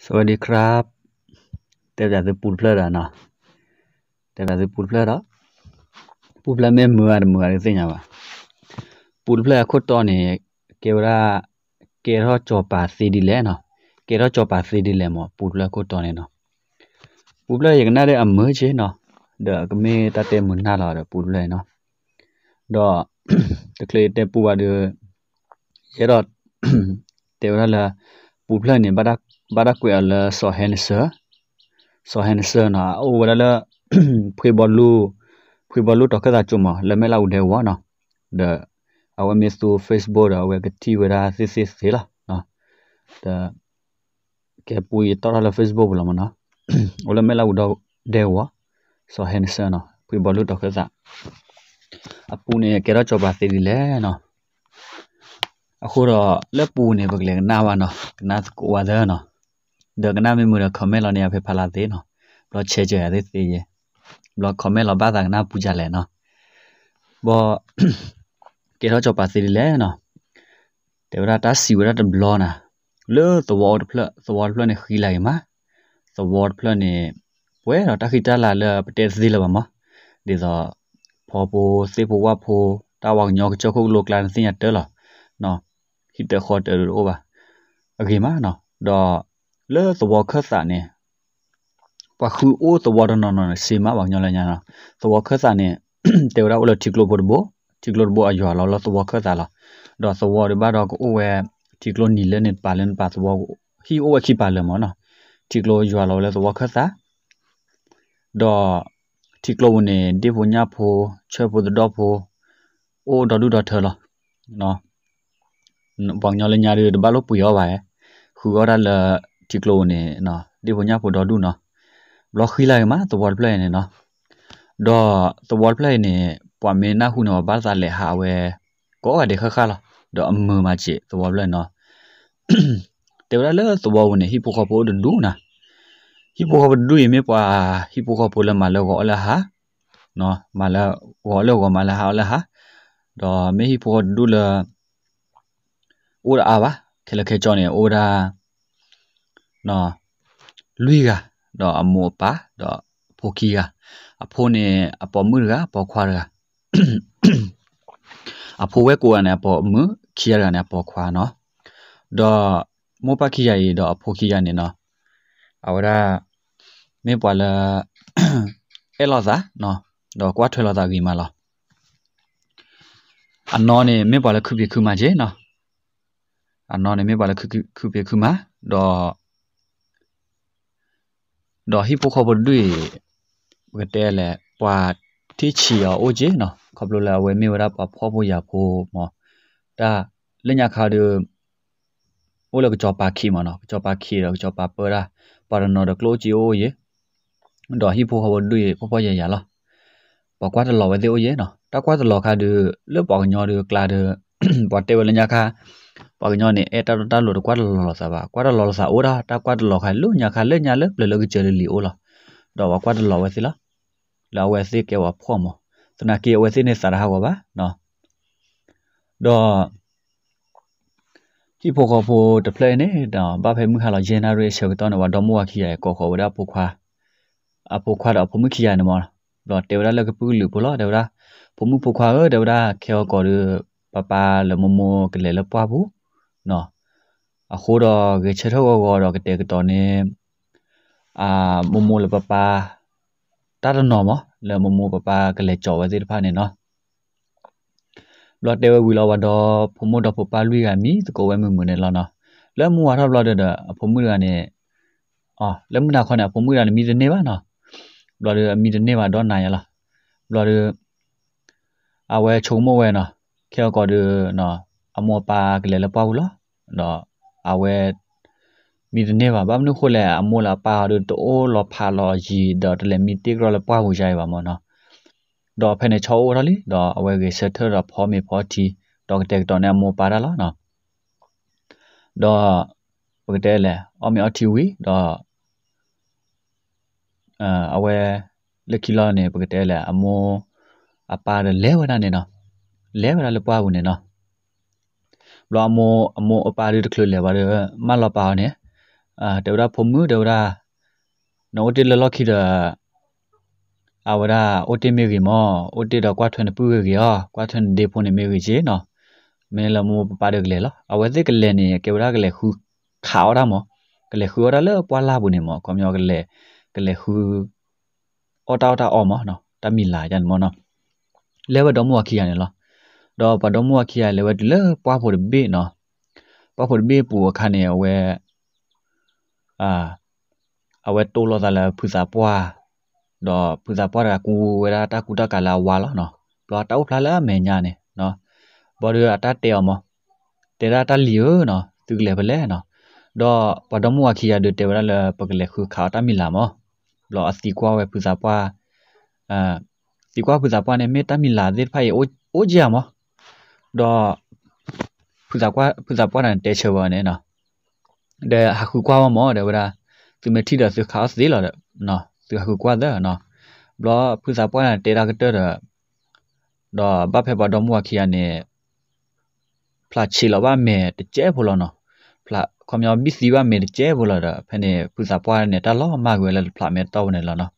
สวัสดีครับ တဲပၠးသုပူတဖျၢၣ်ဒီးနီၤ, တဲပၠးသုပူတဖျၢၣ်ဒီး ပူတဖျၢၣ်မ့ၢ်မုာ်ဂ့ၤတမုာ်ဂ့ၤဒီးသ့ၣ်ညါဘၣ်. ပူတဖျၢၣ်အခိၣ်တီန့ၣ် ကဲဝဲဒၣ် ကဲထီၣ်စီၤပၤသ့ဒ်လဲၣ်နီၤ, ကဲထီၣ်စီၤပၤသ့ဒ်လဲၣ်မး ပူတဖျၢၣ်အခိၣ်တီန့ၣ်နီၤ. ပူတဖျၢၣ်ယကနၣ်ဒီးအမုာ်က့နီၤ, ဒီးကမ့ၢ်တၢ်တဲမုာ်နၢ်လီၤဒီးပူတဖျၢၣ်အံၤနီၤ. ဒီး တချုးယတဲပူဘၣ်ဒီး ယအဲၣ်ဒိး တဲဝဲဒၣ်လၢ ပူတဖျၢၣ်န့ၣ် ဘၣ်တၢ်ကွဲးအီၤလၢ စီၤဟဲနစၢၣ်, စီၤဟဲနစၢၣ်နီၤ, အအိၣ်ဝဲဒၣ်လၢ ဖှ့ဘီလူ, ဖှ့ဘီလူတီၤခၢၣ်သးကၠိမး လၢမဲၣ်လၣ်အူဒဲကဝီၤနီၤ. ဒီး အဝဲမ့ၢ်သူ Facebook ဒီး အဝဲကထံၣ်ဝဲဒၣ်သ့ၣ်သ့ၣ်သ့လီၤ. ဒီး ကဲပူယတီၣ်ထီၣ်လၢ Facebook ပူၤလီၤမးနီၤ, အိၣ်လၢမဲၣ်လၣ်အူဒဲကဝီၤ, စီၤဟဲနစၢၣ်နီၤ, ဖှ့ဘီလူတီၤခၢၣ်သး အပူန့ၣ် ကဲထီၣ်စီၤပၤသ့ဒ်လဲၣ်နီၤ. အဃိဒီး လၢပူန့ၣ် ပကလဲၤကနၣ်ဘၣ်နီၤ, ကနၣ်သကိးဝဲသ့နီၤ. ဒီးကနၣ်မ့ၢ်မုာ်ဒီး comment လီၤန့ၢ်ယၤဖဲဖးလါသ့နီၤ, ဘျီ share ကၢၤယၤသ့သ့ယဲ, ဘျီ comment လီၤဘၣ်သးကနၣ်ပူကလဲၣ်နီၤ. ဘီ ကဲထီၣ်စီၤပၤသ့ဒ်လဲၣ်နီၤ. တဲဝဲဒၣ်တၢ်စံးဝဲဒၣ်တဘျီနီၤ, လၢသဝီအိၣ်တဖျၢၣ်, သဝီတဖျၢၣ်န့ၣ်ဃံလၤဂ့ၤမး, သဝီတဖျၢၣ်န့ၣ် ပှဲၤဒီးတၢ်ဃံတၢ်လၤလၢပတဲတသ့လၢၤဘၣ်မး, ဒ်သိး ဖီဖိသ့ၣ်ဖိဝၣ်ဖိ, တၢ်ပှၤကညီကစၢၢ်ခိၣ်ကလိကျါန့ၣ်သ့ၣ်ညါတၢ်လီၤ. ဟံၣ်တၢ်ဃီတၢ်တအိၣ်ဘၣ်, အဂ့ၤမးနီၤ. ဒီး လၢသဝီခၢၣ်သးန့ၣ် ပှၤဃုအိၣ်သဝီတနီၤနီၤန့ၣ် စ့မးပှၤကညီလၢညါနီၤ. သဝီခၢၣ်သးန့ၣ် တဲဝဲဒၣ်အိၣ်လၢထံကျိဖိတဘိ, ထံကျိတဘိအယွၤလီၤလၢသဝီခၢၣ်သးလီၤ. ဒီးသဝီဒံးဘၣ်ဒီးကအိၣ်ဝဲ ထံကျိနံၤလၢန့ၣ်တပၤလၢန့ၣ်တပၤသဝီ, ဟံၣ်အိၣ်ဝဲခံပၤလၢာ်မးနီၤ. ထံကျိယွၤလီၤဝဲလၢသဝီခၢၣ်သး ဒီး ထံကျိပူၤန့ၣ် ဒ့ၣ်ဖိညၣ်ဖိ, ဆၢဖိသဒီၣ်ဖိ, အိၣ်ဒီဒူၣ်ဒီထၢလီၤ. ပှၤကညီလၢညါဒီးတဘၣ်လိၣ်ပှ့ၤအီၣ်ဘၣ်, ဃုအီၣ်တၢ်လၢ ထံကျိပူၤန့ၣ် ဒ့ၣ်ဖိညၣ်ဖိဒီဒူၣ်နီၤ. ဘျီဃံလၤဂ့ၤမး သဝီတဖျၢၣ်အံၤန့ၣ်နီၤ. ဒီးသဝီတဖျၢၣ်အံၤန့ၣ် ပှၤမ့ၢ်နၢ်ဟူန့ၣ် ပှၤဘၣ်သးလဲၤဟးဝဲ ကိးဂၤဒဲးဃၣ်ဃၣ်လီၤ. ဒီးအမုာ်မးစ့ၢ်သဝီတဖျၢၣ်အံၤနီၤ. တဲဝဲဒၣ်လၢသဝီပူၤန့ၣ် ဟံၣ်ဖိဃီဖိအိၣ်တဒူၣ်နီၤ. ဟံၣ်ဖိဃီဖိတဒူၣ်အံၤမ့ၢ်ပှၤ ဟံၣ်ဖိဃီဖိလၢမၤလၢဂီၤအီၣ်လၢဟါ, မၤလၢဂီၤအီၣ်လၢဂီၤ မၤလၢဟါအီၣ်လၢဟါ, ဒီးမ့ၢ်ဟံၣ်ဖိဃီဖိတဒူၣ်လၢ အိၣ်တအါဘၣ်, ခဲလၢာ်ခဲဆ့န့ၣ် အိၣ်ဝဲဒၣ် လွံၢ်ဂၤ, ဒီးအမိၢ်အပၢ် ဒီးအဖိခံဂၤ, အဖိန့ၣ် အပိာ်မုၣ်တဂၤ အပိာ်ခွါတဂၤ, အဖိဝဲၢ်ကိးဂၤန့ၣ် အပိာ်မုၣ်, ခံဂၤတဂၤန့ၣ် အပိာ်ခွါနီၤ. ဒီးမိၢ်ပၢ်ခံဂၤအံၤ ဒီးအဖိခံဂၤန့ၣ်နီၤ, အဝဲဒၣ် မ့ၢ်ပှၤလၢ အဲၣ်လိာ်သး, ဒီးကွၢ်ထွဲလိာ်သးဂ့ၤမးလီၤ. အနီၢ်န့ၣ် မ့ၢ်ပှၤလၢခုဖံးခုမၤက့နီၤ, အနီၢ်န့ၣ်မ့ၢ်ပှၤလၢခုဖံးခုမၤ, ဒီး ဒီးဟံၣ်ဖိဃီဖိတဒူၣ်အံၤ ပကတဲလဲၣ် ပှၤထံၣ်ဆံးအီၤအိၣ်က့နီၤ, ခီဖျိလၢအဝဲမ့ၢ်ဝဲဒၣ်ပှၤဖှီၣ်ဖိယာ်ဖိမး, တၢ်လၢညါခါဒီး အိၣ်လၢကစီၤပၤခံးမးနီၤ, ကစီၤပၤခံးဒီးကစီၤပၤပၢတၢ်, ပှၤတနီၤဒီးကျိၣ်အိၣ်စ့အိၣ်အံၤ, ဒီးဟံၣ်ဖိဃီဖိတဒူၣ်အံၤ ဖှီၣ်ဖှီၣ်ယာ်ယာ်လီၤ. ပှၤကွၢ်တလီၤဝဲသ့ၣ်အိၣ်ယဲနီၤ, တၢ်ကွၢ်တလီၤခါဒီး လၢပှၤကညီဒီးကျါဒီး ပှၤတဲဝဲလၢညါခါ, ပှၤကညီန့ၣ် အဲၣ်တၢ်တီတၢ်လိၤတကွၢ်တလီၤလိာ်သးဘၣ်, ကွၢ်တလီၤလိာ်သးအိၣ်ဒၣ် တၢ်ကွၢ်တလီၤခါလၢညါခါလၢညါလၢပျၢၤလၢကစၢၤလံၤလံၤအိၣ်လီၤ. ဒီးပှၤကွၢ်တလီၤဝဲသ့ၣ်လီၤ, လၢအဝဲသ့ၣ်ကဲပှၤဖှီၣ်မး, သနာ်က့အဝဲသ့ၣ်န့ၣ်သးတဟးဂီၤဘၣ်နီၤ. ဒီး ဟံၣ်ဖိဃီဖိတဖျၢၣ်အံၤန့ၣ်ဒီး ဘၣ်ဖဲမုၢ်ဟါလီၤယဲၢ်နၣ်ရံၣ်အဆၢကတီၢ်န့ၣ် ပှၤဒီမါဝၤခံဂၤအံၤ ကိးဃီၤဝဲဒၣ်အဖိခွါ, အဖိခွါဒီးအဖိမုၣ်ခံဂၤန့ၣ်မး, ဒီးတဲဝဲဒၣ်လၢကပုၢ်ကလုာ်ဖိလီၤ, တဲဝဲဒၣ်, ဖိမုၣ်ဖိခွါဧၢ, တဲဝဲဒၣ်, ခဲအံၤကီးဒီး ပၢ်ပၢ်လၢမိၢ်မိၢ်ကလဲၤလၢပှၢ်ပူၤနီၤ, အဃိဒီးဂဲၤဆၢထၢၣ်ဂီၤဂီၤဒီးကတဲာ်ကတီၤန့ၢ် မိၢ်မိၢ်လၢပၢ်ပၢ် တၢ်တနီၤမး လၢမိၢ်မိၢ်ပၢ်ပၢ်ကလဲၤကၠီၤဝဲသ့ၣ်တဖၣ်န့ၣ်နီၤ. ဘျီတဲဝဲဝံၤလီၤ ပှၤဒီဖိမိၢ်ဒီဖိပၢ်လွံၢ်ဂၤမံသကိးဝဲမုာ်မုာ်န့ၣ်လီၤနီၤ. လၢမုၢ်ဝါထီၣ်ဘျီဒီး အဖိမုၣ်တဂၤန့ၣ်, အ, လၢမုၢ်နၤခီန့ၣ် အဖိမုၣ်တဂၤန့ၣ် မံတန့ၢ်ဘၣ်နီၤ. ဘျီဒီးအမံတန့ၢ်ဘၣ်ဒီးနၤယါလီၤ. ဘျီဒီး အဝဲဆိကမိၣ်ဝဲနီၤ, ခဲအံၤကီးဒီး အမိၢ်အပၢ်ကလဲၤလၢပှၢ်ပူၤလီၤ. ဒီးအဝဲ မံတန့ၢ်ဘၣ်, ဘၣ်မနုၤဃိလဲၣ်, အမိၢ်လၢအပၢ်အီၤဒီး တအိၣ်လီၤဖးလီၤယံၤ ဒီးတလဲၤမံတ့ၢ်ကြီလၢပှၢ်ပူၤယါအံၤဘၣ်မးနီၤ. ဒီးဖဲန့ၣ်ဆီအိၣ်ထီၣ်လံ, ဒီးအဝဲဂဲၤဆၢထၢၣ်ဒီးဖီမ့ၤဖီထံ, ဒီးကတဲာ်ကတီၤန့ၢ်အမိၢ်အပၢ်တၢ်လီၤနီၤ. ဒီး ပကတဲလဲၣ်, အီၣ်မ့ၤအီထံဝံၤ, ဒီး အဝဲ လၢခံလီၤန့ၣ် ပကတဲလဲၣ်, အမိၢ်အပၢ်ဒီးလဲၤဝဲဒၣ်န့ၣ်နီၤ, လဲၤဝဲဒၣ်လၢပှၢ်ပူၤန့ၣ်နီၤ. ဘျီအမိၢ်အပၢ်ဒီးတချုးလဲၤဘၣ်ဒီး မၢလီၤပာ်အီၤန့ၣ်, တဲဝဲဒၣ်ဖိမုၣ် တဲဝဲဒၣ်, နအိၣ်တ့ၢ်လၢလီၢ်ခံဒီး အဝဲဒၣ်အိၣ်တ့ၢ်မ့ၢ်ဂ့ၤမၢ်, အိၣ်တ့ၢ်ဒီးကွၢ်ထွဲနပုၢ်ဂ့ၤဂ့ၤအီၤ, ကွၢ်ထွဲနဒ့ဖိန့ၣ်မ့ၢ်ဂ့ၤက့နီၤ, မ့ၢ်လၢမိၢ်မိၢ်ပၢ်ပၢ်ဒီးကလဲၤလီၤ. အဝဲသ့ၣ်ကလဲၤန့ၣ် ကဲဝဲဒၣ်ကလဲၤဃုခးအီၣ်တၢ်မၢ်, ကလဲၤဃုအီၣ်တၢ်လၢပှၢ်လၢ်ပူၤန့ၣ်မၢ်, ခီပညီကလဲၤ, ကလဲၤဃု အီၣ်တၢ်အီၣ်တၢ်အီမၢ်, တၢ်မံၤလၤန့ၣ်မၢ်နီၤ, လဲၤဝဲဒီမါဝၤခံဂၤန့ၣ်လီၤ. ဒီးပှၤဒီမါဝၤခံဂၤလဲၤဝဲတုၤလၢပှၢ်ဖိတဘ့ၣ်နီၤ, ပှၢ်ဖိတဘ့ၣ်ပူၤအခါန့ၣ် အဝဲ အဝဲတိၢ်လိာ်သးလၢဖုသးပှၢ်, ဒီးဖုသးပှၢ်တဂၤကူဝဲဒၣ်တၢ်ကူတၢ်ကၤလၢအဝါလီၤနီၤ, ဘျီတၢ်အိၣ်ဖျါလၢအမဲာ်ညါန့ၣ်, ဘျီဒီးအတၢ်တဲအီၤမၢ်, တဲဒၣ်တၢ်လံၤဧၢနီၤ, သုကလဲၤဖဲလဲၣ်နီၤ, ဒီးပှၤဒီမါဝၤခံဂၤဒီးတဲဝဲဒၣ်လၢပကလဲၤဃုခးအီၣ်တၢ်မံၤလၤမၢ်, ဘျီအသံကွၢ်ဝဲဖုသးပှၢ် သံကွၢ်ဖုသးပှၢ်န့ၣ် မ့ၢ်တၢ်မံၤလၤသ့ၣ်တဖၣ်အံၤ အိၣ်က့ဧါမၢ်, ဒီး ဖုသးပှၢ်န့ၣ်တဲဆၢဝဲန့ၣ်နီၤ, ဒီးဟးဃုကွၢ်ဝဲမၢ် တဲဝဲဒၣ်, သုမ့ၢ်ထံၣ်ဒီးသုခးအီၣ်သ့လီၤဒီး, သုဟးဃုကွၢ်သၢနီၤ, ဘျီဖုသးပှၢ်န့ၣ်တဲတၢ်ကတၢၢ်ဒီး, ဒီးဘၣ်ဖဲပှၤဒီမါဝၤခံဂၤန့ၣ် ဖျးဆံးလီၤဘၣ်မဲာ်တကဲးဖိလီၤနီၤ, ခီပညီဘံၣ်သံဘၣ်မဲာ်တကဲးဖိလီၤဒီး ဖဲန့ၣ်ဖုသးပှၢ်န့ၣ် တၢ်လီၤမၢ်ကွံာ်ဝဲလၢတဖျးမဲာ်တီၢ်ပူၤန့ၣ်လီၤနီၤ,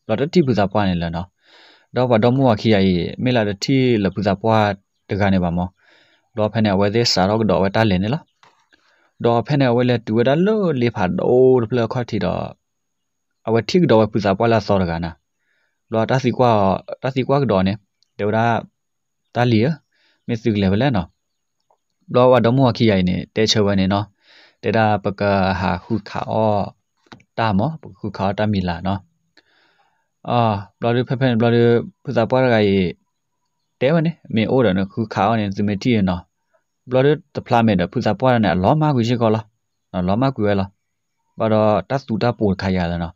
ဘျီတထံၣ်ဖုသးပှၢ်န့ၣ်လၢၤနီၤ, ဒီးပှၤဒီမါဝၤခံဂၤအံၤ မ့ၢ်လၢတထံၣ်လၢဖုသးပှၢ်တဂၤန့ၣ်ဘၣ်မၢ်, ဘျီဖဲန့ၣ် အဝဲသ့ၣ်စးထီၣ်ကဒီးဝဲတၢ်လဲၤန့ၣ်လီၤ. ဒီးဖဲန့ၣ်အဝဲလဲၤတုၤဝဲဒၣ်လၢလ့ဖးဒိၣ်တဖျၢၣ်အခီၣ်ထံးဒီး အဝဲထံၣ်ကဒီးဝဲဖုသးပှၢ်လၢအသီတဂၤန့ၣ်, ဘျီတၢ်သံကွၢ်အီၤ, တၢ်သံကွၢ်ကဒီးန့ၣ်, တဲဝဲဒၣ်, တၢ်လံၤဧၢ, မ့ၢ်သုကလဲၤဖဲလဲၣ်နီၤ, ဘျီပှၤဒီမါဝၤခံဂၤအံၤန့ၣ် တဲဆၢဝဲန့ၣ်နီၤ, တဲဒၣ်ပကဟးဃုခးအီၣ်တၢ်မၢ်, ပကဃုခးအီၣ်တၢ်မံၤလၤနီၤ, ဘျီဒီးဖဲဖဲန့ၣ်ဘျီဒီး ဖုသးပှၢ်တဂၤအံၤ တဲဝဲန့ၣ် မ့ၢ်အိၣ်ဒီးနဃုခးအီၣ်န့ၣ် သုမ့ၢ်ထံၣ်နီၤ, ဘျီဒီးတဖျးမဲာ်ဒီးဖုသးပှၢ်န့ၣ် အလီၤမၢ်ကွံာ်စ့ၢ်ကီးလီၤ, လီၤမၢ်ကွံာ်ဝဲလီၤ. ဘၣ်ဒီးတၢ်သူတၢ်ပိာ်တခါယၤလီၤနီၤ,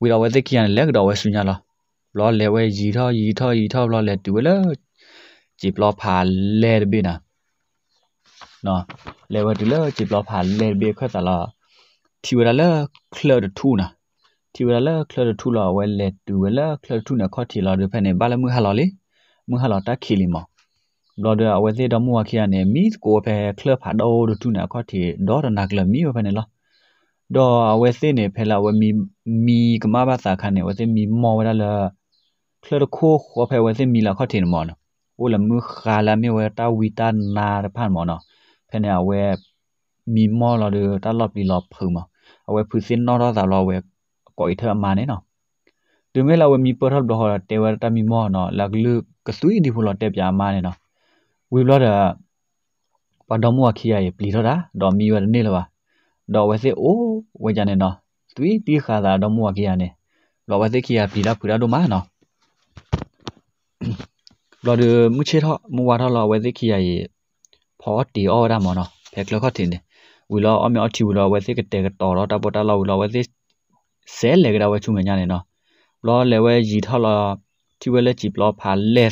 ဝံၤဒီးအဝဲသ့ၣ်ခံဂၤန့ၣ် လဲၤကဒီးဝဲဆူညါလီၤ. ဘျီလဲၤဝဲယံာ်ထီၣ်ယံာ်ထီၣ်ယံာ်ထီၣ်ဘျီလဲၤတုၤဝဲလၢ စံာ်ပျီဖးလဲၢ်တဘ့ၣ်နီၤ, လဲၤဝဲတုၤလၢစံာ်ပျီဖးလဲၢ်တဘ့ၣ်အခၢၣ်သးလီၤ, ထံၣ်ဝဲဒၣ်လၢချၢၣ်တထူၣ်နီၤ, ထံၣ်ဝဲဒၣ်လၢချၢၣ်တထူၣ်လီၤ. အဝဲလဲၤတုၤဝဲလၢချၢၣ်တထူၣ်န့ၣ်အခီၣ်ထံးလီၤဒီး ဖဲန့ၣ် ဘၣ်လၢမုၢ်ဟါလီၤလံ, မုၢ်ဟါလီၤတၢ်ခံးလံမၢ်. ဘျီဒီးအဝဲသ့ၣ်ဒီမါဝၤခံဂၤန့ၣ် မံသကိးဝဲဖဲချၢၣ်ဖးဒိၣ်တထူၣ်န့ၣ်အခီၣ်ထံး ဒီတနၤကျၢၤမံဝဲဖဲန့ၣ်လီၤ. ဒီးအဝဲသ့ၣ်န့ၣ် ဖဲလၢအဝဲမံကမၣ်ဘၣ်သးအခါန့ၣ် အဝဲသ့ၣ်မံမီၢ်ဝဲဒၣ်လၢ ချၢၣ်တခိၣ်ဃီဖဲအဝဲသ့ၣ်မံလၢအခီၣ်ထံးန့ၣ်မၢ်နီၤ, အိၣ်လၢမုၢ်ဃါလၢအမ့ၢ်ဝဲတၢ်ဝံတၢ်နါတဖၣ်န့ၣ်မၢ်နီၤ. ဖဲန့ၣ်အဝဲ မံမီၢ်လီၤဒီး တၢ်လီၤပျံၤလီၤဖုးမၢ်, အဝဲဖုးသ့ၣ်နီၣ်ထီၣ်သးဘျီ အဝဲကိးအံးထၢၣ်အမါန့ၣ်နီၤ. တုၤမ့ၢ်လၢအဝဲမံပၢၢ်ထီၣ်တဘျီဃီဒီး တဲဝဲဒၣ်တၢ်မံမီၢ်နီၤ လၢအကလုၢ်ကသွံဒံဖိလီၤ တဲပၠးအမါန့ၣ်နီၤ. ဝံၤဘျီဒီး ပှၤဒီမါဝၤခံဂၤအံၤပျံၤထီၣ်တၢ် ဒီးမံဝဲတန့ၢ်လၢၤဘၣ်. ဒီးအဝဲသ့ၣ်အိၣ်ဝဲဒၣ်န့ၣ်နီၤ, သွံတံၢ်ဃာ်သးဒီမါဝၤခံဂၤန့ၣ်, ဘျီအဝဲသ့ၣ်ခံဂၤပျံၤတၢ်ဖုးတၢ်ဒိၣ်မးနီၤ. ဘျီဒီးမုၢ်ဆ့ၣ်ထီၣ် မုၢ်ဝါထီၣ်လီၤ အဝဲသ့ၣ်ခံဂၤအံၤ ဖီအီၣ်တ့ၤအီၣ်ဝဲဒၣ်မၢ်နီၤ ဖဲချၢၣ်ခီၣ်ထံးန့ၣ်. ဝံၤလီၤအီၣ်မ့ၤအီထံဝံၤလီၤ အဝဲသ့ၣ်ကတဲာ်ကတီၤဒီးတၢ်ပီးတၢ်လီဝံၤလီၤ အဝဲသ့ၣ် စဲးလဲၤကဒါဝဲဆူမဲာ်ညါန့ၣ်နီၤ. ဘျီလဲၤဝဲယံာ်ထီၣ်လီၤ ထံၣ်ဝဲလၢ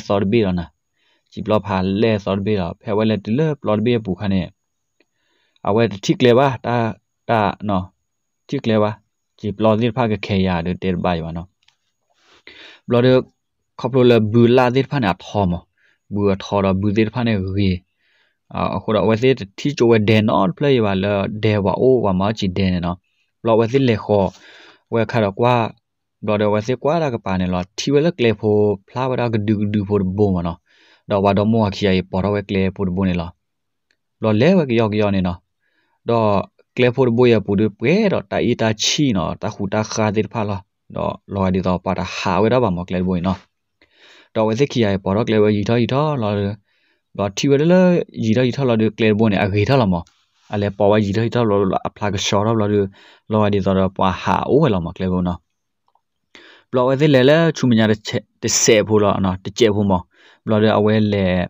စံာ်ပျီဖးလဲၢ်သီတဘ့ၣ်လီၤနီၤ. စံာ်ပျီဖးလဲၢ်သီတဘ့ၣ်လီၤ ဖဲအဝဲလဲၤတုၤလၢပျီတဘ့ၣ်အပူၤခါန့ၣ် အဝဲတထံၣ်ကျဲဘၣ် တၢ် တၢ် ထံၣ်ကျဲဘၣ် စံာ်ပျီသ့ၣ်တဖၣ်ကခဲယၤဒီးတဲတဘၣ်ယံၤဘၣ်နီၤ. ဘျီဒီး ခီဖျိလၢဘုလၢ်သ့ၣ်တဖၣ်န့ၣ်အထီမး, ဘုအထီဒီးဘုသ့ၣ်တဖၣ်န့ၣ်ဂ့ၤ, အဃိဒီးအဝဲသ့ၣ်တထံၣ်ကၠိဝဲဒဲနီတဖျၢၣ်ယံၤဘၣ်လၢဒဲပှၤအိၣ်ပှၤမၤအီၣ်စံာ်ဒဲန့ၣ်နီၤ. ဘျီအဝဲသ့ၣ်လဲၤဃီၤဝဲအခါဒီးကွၢ်, ဘျီဒီးအဝဲသ့ၣ်ကွၢ်တၢ်ကပၤန့ၣ်လီၤ ထံၣ်ဝဲလၢကျဲဖိဖျါဝဲဒၣ်ကဒုကဒုဖိတဘိမးနီၤ. ဒီးပှၤဒီမိၢ်ဝၤခံဂၤအံၤပိာ်ထီၣ်ဝဲကျဲဖိတဘိန့ၣ်လီၤ. ဘျီလဲၤဝဲကယီကယီန့ၣ်နီၤ. ဒီးကျဲဖိတဘိအံၤအပူၤဒီးပှဲၤဒီးတၢ်အ့ၣ်တၢ်ဆံၣ်နီၤ တၢ်ဃူတၢ်ဃါသ့ၣ်တဖၣ်လီၤ. ဒီးလီၤဂာ်ဒ်သိးပှၤတဟးဝဲဒၣ်ဘၣ်မးကျဲတဘိအံၤနီၤ. ဒီးအဝဲသ့ၣ်ခံဂၤအံၤပိာ်ထီၣ်ကျဲဝဲယံာ်ထီၣ်ယံာ်ထီၣ်လီၤ. ဘျီထံၣ်ဝဲဒၣ်လၢယံာ်ထီၣ်ယံာ်ထီၣ်လီၤဒီးကျဲတဘိန့ၣ် အဂ့ၤထီၣ်လီၤမး. အလဲၤပိာ်ဝဲယံာ်ထီၣ်ယံာ်ထီၣ်ဘျီအဖျါကဆှီထီၣ်ဘျီဒီး လီၤဂာ်ဒ်သိးဒီးပှၤဟးအိၣ်ဝဲလီၤမးကျဲတဘိနီၤ. ဘျီအဝဲသ့ၣ်လဲၤလၢဆူမဲာ်ညါတစဲးဖိလီၤ, တစဲးဖိမး. ဘျီဒီးအဝဲလဲၤ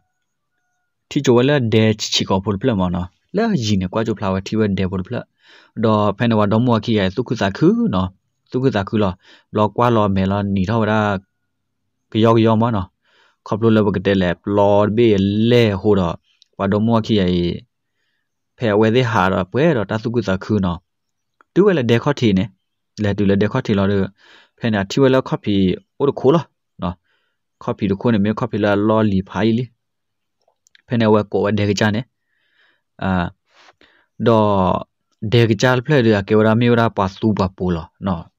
ထံၣ်ကၠိဝဲလၢဒဲဆံးဆံးကိာ်ဖိတဖျၢၣ်မးနီၤ. လၢယံၤန့ၣ်ကွၢ်ကၠိဖျါဝဲထံၣ်ဝဲဒဲဖိတဖျၢၣ်. ဒီးဖဲန့ၣ်ပှၤဒီမိၢ်ဝၤခံဂၤအံၤသူၣ်ခုသးခုနီၤ, သူၣ်ခုသးခုလီၤ. ဘျီကွၢ်လီၤမဲာ်လီၤနံၤထီၣ်ဝဲဒၣ် ကယီကယီမးနီၤ. ခီဖျိလၢပကတဲလဲၣ်ပျီတဘ့ၣ်အလဲၢ်အဃိဒီး ပှၤဒီမိၢ်ဝၤခံဂၤအံၤ ဖဲအဝဲသ့ၣ်ဟးဒီးပှဲၤဒီးတၢ်သူၣ်ခုသးခုနီၤ. တုၤဝဲလၢဒဲခီၣ်ထံးန့ၣ်, လဲၤတုၤလၢဒဲခီၣ်ထံးလီၤဒီး ဖဲန့ၣ်အထံၣ်ဝဲလၢခီၣ်ဖံးအိၣ်တခိၣ်လီၤ. ခီၣ်ဖံးတခိၣ်န့ၣ်မ့ၢ်ခီၣ်ဖံးလၢအလီၢ်လံၤဖးယံာ်လံ. ဖဲန့ၣ်အဝဲကိးဝဲဒဲကစၢ်န့ၣ် ဒီး ဒဲကစၢ်တဖျၢၣ်ဒီး အကဲဝဲဒၣ်မ့ၢ်ဝဲဒၣ်ပှၤသူပှၤပိာ်လီၤ.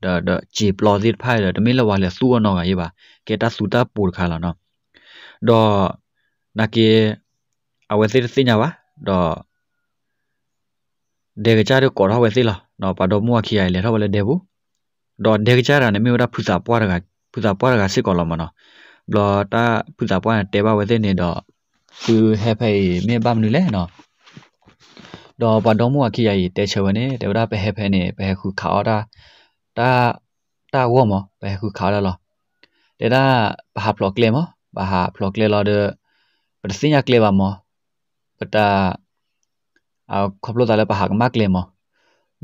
ဒီးစံာ်ပျီသ့ၣ်တဖၣ်ဒီး တမ့ၢ်လၢပှၤလဲၤသူအီၤနီတဂၤအံၤဘၣ်, ကဲတၢ်သူတၢ်ပိာ်တခါလီၤနီၤ. ဒီး နာ်က့ အဝဲသ့ၣ်တသ့ၣ်ညါဘၣ်, ဒီး ဒဲကစၢ်ဒီးကိးထီၣ်ဝဲသ့ၣ်လီၤ. ပှၤဒီမါဝၤခံဂၤအံၤ လဲၤထီၣ်ဝဲလၢဒဲပူၤ, ဒီးဒဲကစၢ်တဂၤန့ၣ် မ့ၢ်ဝဲဒၣ်ဖုသးပှၢ်တဂၤစ့ၢ်ကီးလီၤမးနီၤ. ဘျီတၢ်ဖုသးပှၢ်န့ၣ် တဲဘၣ်ဝဲသ့ၣ်န့ၣ်ဒီး, သုဟဲဖဲအံၤမ့ၢ်ဘၣ်မနုၤလဲၣ်နီၤ. ဒီးပှၤဒီမါဝၤခံဂၤအံၤ တဲဆၢဝဲန့ၣ် တဲဝဲဒၣ် ပဟဲဖဲန့ၣ် ပဟဲဃုခးအီၣ်တၢ် တၢ်ဂီၢ်မး, ပဟဲဃုခးအီၣ်တၢ်လီၤ. တဲဒၣ် ပဟးဖျိးကျဲမး, ပဟးဖျိးကျဲလီၤဒီး ပတသ့ၣ်ညါကျဲဘၣ်မး, ပတ ခီဖျိသးလၢပဟးကမၣ်ကျဲမး.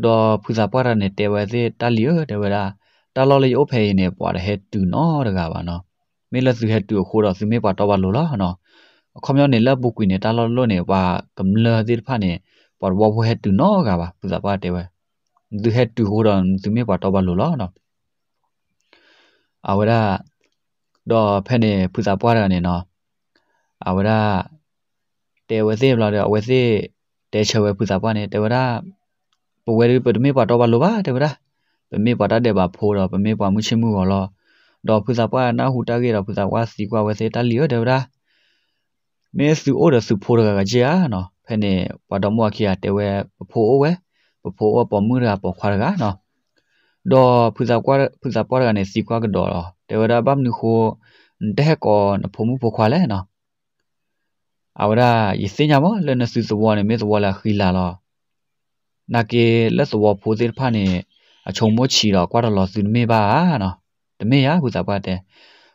ဒီးဖုသးပှၢ်တဂၤန့ၣ် တဲဝဲသ့ၣ် တၢ်လံၤဧၢ တဲဝဲဒၣ်, တၢ်လီၢ်လၢယအိၣ်ဖဲအံၤန့ၣ် ပှၤတဟဲတုၤနီတဂၤဘၣ်နီၤ. မ့ၢ်လၢသုဟဲတုၤအဃိဒီး သုမ့ၢ်ပှၤတီပှၤလိၤလီၤနီၤ. အခီပညီန့ၣ် လၢအပူၤကွံာ်န့ၣ် တၢ်လီၢ်တလီၢ်န့ၣ် ပှၤကမျၢၢ်သ့ၣ်တဖၣ်န့ၣ် ပှၤတဝီဖိဟဲတုၤနီတဂၤဘၣ်, ဖုသးပှၢ်တဲဝဲ. သုဟဲတုၤအဃိဒီး သုမ့ၢ်ပှၤတီပှၤလိၤလီၤနီၤ. အဝဲဒၣ် ဒီးဖဲန့ၣ် ဖုသးပှၢ်တဂၤန့ၣ်နီၤ, အဝဲဒၣ် တဲဝဲသ့ၣ်ဘျီဒီး အဝဲသ့ၣ်တဲဆၢဝဲဖုသးပှၢ်န့ၣ် တဲဝဲဒၣ်, ပဝဲဒၣ်ပတမ့ၢ်ပှၤတီပှၤလိၤဘၣ် တဲဝဲဒၣ်, ပမ့ၢ်ပှၤတၢ်ဒဲးဘးဖိဒီး ပမ့ၢ်ပှၤမုၢ်ဆ့ၣ်မုၢ်ဂီၤလီၤ. ဒီးဖုသးပှၢ်နၢ်ဟူတၢ်ဂ့ၢ်ဒီး ဖုသးပှၢ်သံကွၢ်ဝဲသ့ၣ် တၢ်လံၤဧၢ တဲဝဲဒၣ်, မ့ၢ်သုအိၣ်ဒီးသုဖိတဂၤဂၤက့ဧါနီၤ. ဖဲန့ၣ် ပှၤဒီမါဝၤခံဂၤတဲဝဲ ပဖိအိၣ်ဝဲ, ပဖိအိၣ်ပိာ်မုၣ်တဂၤပိာ်ခွါတဂၤနီၤ. ဒီးဖုသးပှၢ်တဂၤန့ၣ် သံကွၢ်ကဒီးလီၤ. တဲဝဲဒၣ် ဘၣ်မနုၤဃိ နတဟဲကိးနဖိမုၣ်ဖိခွါလဲၣ်နီၤ. အဝဲဒၣ် ယသ့ၣ်ညါမး လၢနသုသဝီန့ၣ် မ့ၢ်သဝီလၢအဃံလၤလီၤ. နာ်က့လၢသဝီဖိသ့ၣ်တဖၣ်န့ၣ် အဆိကမိၣ်ဆံးဒီးကွၢ်တလီၤသုတမ့ၢ်ဘၣ်ဧါနီၤ. တမ့ၢ်ဧါ ဖုသးပှၢ်တ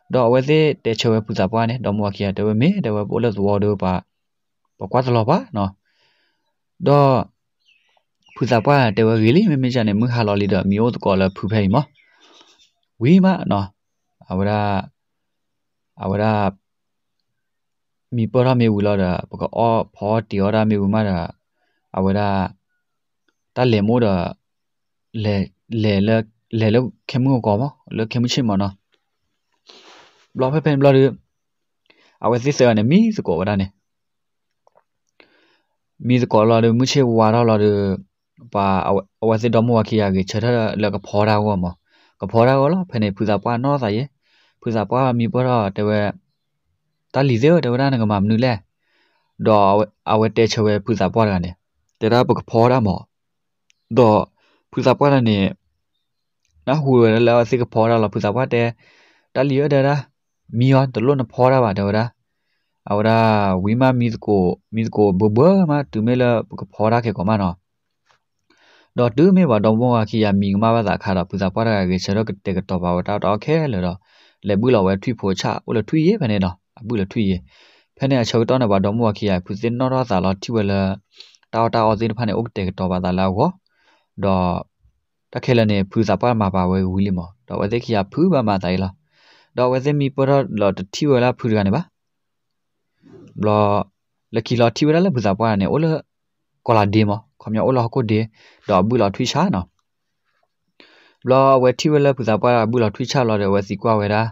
ဲ. ဒီးအဝဲသ့ၣ်တဲဆၢဝဲဖုသးပှၢ်န့ၣ် ဒီမါဝၤခံဂၤတဲဝဲ မ့ၢ် တဲဝဲ ပအိၣ်လၢသဝီဒီး ပှၤကွၢ်တလီၤပှၤနီၤ. ဒီး ဖုသးပှၢ်တဲဝဲ ဂ့ၤလံ မ့မ့ၢ်ဒ်န့ၣ် မုၢ်ဟါလီၤလံဒီး မံအိၣ်သကိးလၢဖုဖဲအံၤမး. ဝံၤမးနီၤ, အဝဲဒၣ် အဝဲဒၣ် မံပၢၢ်ထီၣ်မ့ၢ်ဝံၤလီၤဒီး ပကအီၣ်ဖီအီၣ်တ့ၤအီၣ်တၢ်မ့ၢ်ဝံၤမးဒီး အဝဲဒၣ် တၢ်လဲၤမိၢ်ဒီး လဲၤ လဲၤလၢ လဲၤလၢခဲမုၢ်အကီၢ်မး လၢခဲမုၢ်ဆ့ၣ်မးနီၤ. ဘျီဖဲဖဲန့ၣ်ဘျီဒီး အဝဲသ့ၣ်သၢဂၤန့ၣ် မံသကိးဝဲဒၣ်န့ၣ် မံသကိးလီၤဒီး မုၢ်ဆ့ၣ်ဝါထီၣ်လီၤဒီး ပှၤ အဝဲသ့ၣ်ဒီမါဝၤခံဂၤဂဲၤဆၢထၢၣ်လၢကဖီတၢ်အဂီၢ်မး, ကဖီတၢ်အဂီၢ်လီၤ. ဖဲန့ၣ် ဖုသးပှၢ်နီၢ်သးယဲ, ဖုသးပှၢ်မံပၢၢ်ထီၣ်တဲဝဲ, တၢ်လံၤသ့ၣ်ဧၢ တဲဝဲဒၣ် နကမၤမနုၤလဲၣ်. ဒီးအဝဲတဲဆၢဝဲဖုသးပှၢ်တဂၤန့ၣ်, တဲဒၣ်ပကဖီတၢ်မး. ဒီးဖုသးပှၢ်တဂၤန့ၣ် နၢ်ဟူဝဲဒၣ်လၢအဝဲသ့ၣ်ကဖီတၢ်လီၤ. ဖုသးပှၢ်တဲ, တၢ်လံၤဧၢ တဲဝဲဒၣ်, မံအီၤ တလိၣ်နဖီတၢ်ဘၣ် တဲဝဲဒၣ်. အဝဲဒၣ် ဝံၤမးမံသကိး မံသကိးဘၢဘၢမး တုၤမ့ၢ်လၢပကဖီတၢ်ခဲကိာ်မးနီၤ. ဒီးတုၤမ့ၢ်ပှၤဒီမါဝၤခံဂၤမံကမၣ်ဘၣ်သးအခါဒီး ဖုသးပှၢ်တဂၤဂဲၤဆၢထၢၣ်ကတဲာ်ကတီၤပာ်ဝဲတၢ်အီၣ်တၢ်အီခဲလၢာ်ဒီး လဲၤဘုၣ်လီၤဝဲထွံၣ်ဖိဆၣ် အိၣ်လၢထွံၣ်ယဲၢ်ဖဲန့ၣ်ဒီး အဘုၣ်လၢထွံၣ်ယဲၢ်. ဖဲန့ၣ်အဆၢကတီၢ်န့ၣ် ပှၤဒီမါဝၤခံဂၤ ဖုသ့ၣ်နီၣ်ထီၣ်သးလီၤထံၣ်ဝဲလၢ တၢ်အီၣ်တၢ်အီသ့ၣ်တဖၣ်န့ၣ် အိၣ်ကတဲာ်ကတီၤပာ်သးလၢအဂီၢ်, ဒီး တၢ်ခဲလၢာ်န့ၣ် ဖုသးပှၢ်မၤပာ်ဝဲဝံၤလံမး, ဒီးအဝဲသ့ၣ်ခံဂၤဖုဘၣ်မၤသးအံၤလီၤ. ဒီးအဝဲသ့ၣ်မံပၢၢ်ထီၣ်လီၤတထံၣ်ဝဲဒၣ်ဖုတဂၤန့ၣ်ဘၣ်. ဘျီ လၢခံလီၤထံၣ်ဝဲဒၣ်လၢဖုသးပှၢ်န့ၣ် အိၣ်လၢ ကီၢ်လၤဒ့မး, ခီပညီအိၣ်လၢဟီၣ်ခိၣ်ဒ့, ဒီးအဘုၣ်လီၤထွံၣ်ဆၣ်နီၤ. ဘျီအဝဲထံၣ်ဝဲလၢဖုသးပှၢ်အဘုၣ်လီၤထွံၣ်ဆၣ်လီၤဒီး အဝဲသံကွၢ်ဝဲဒၣ်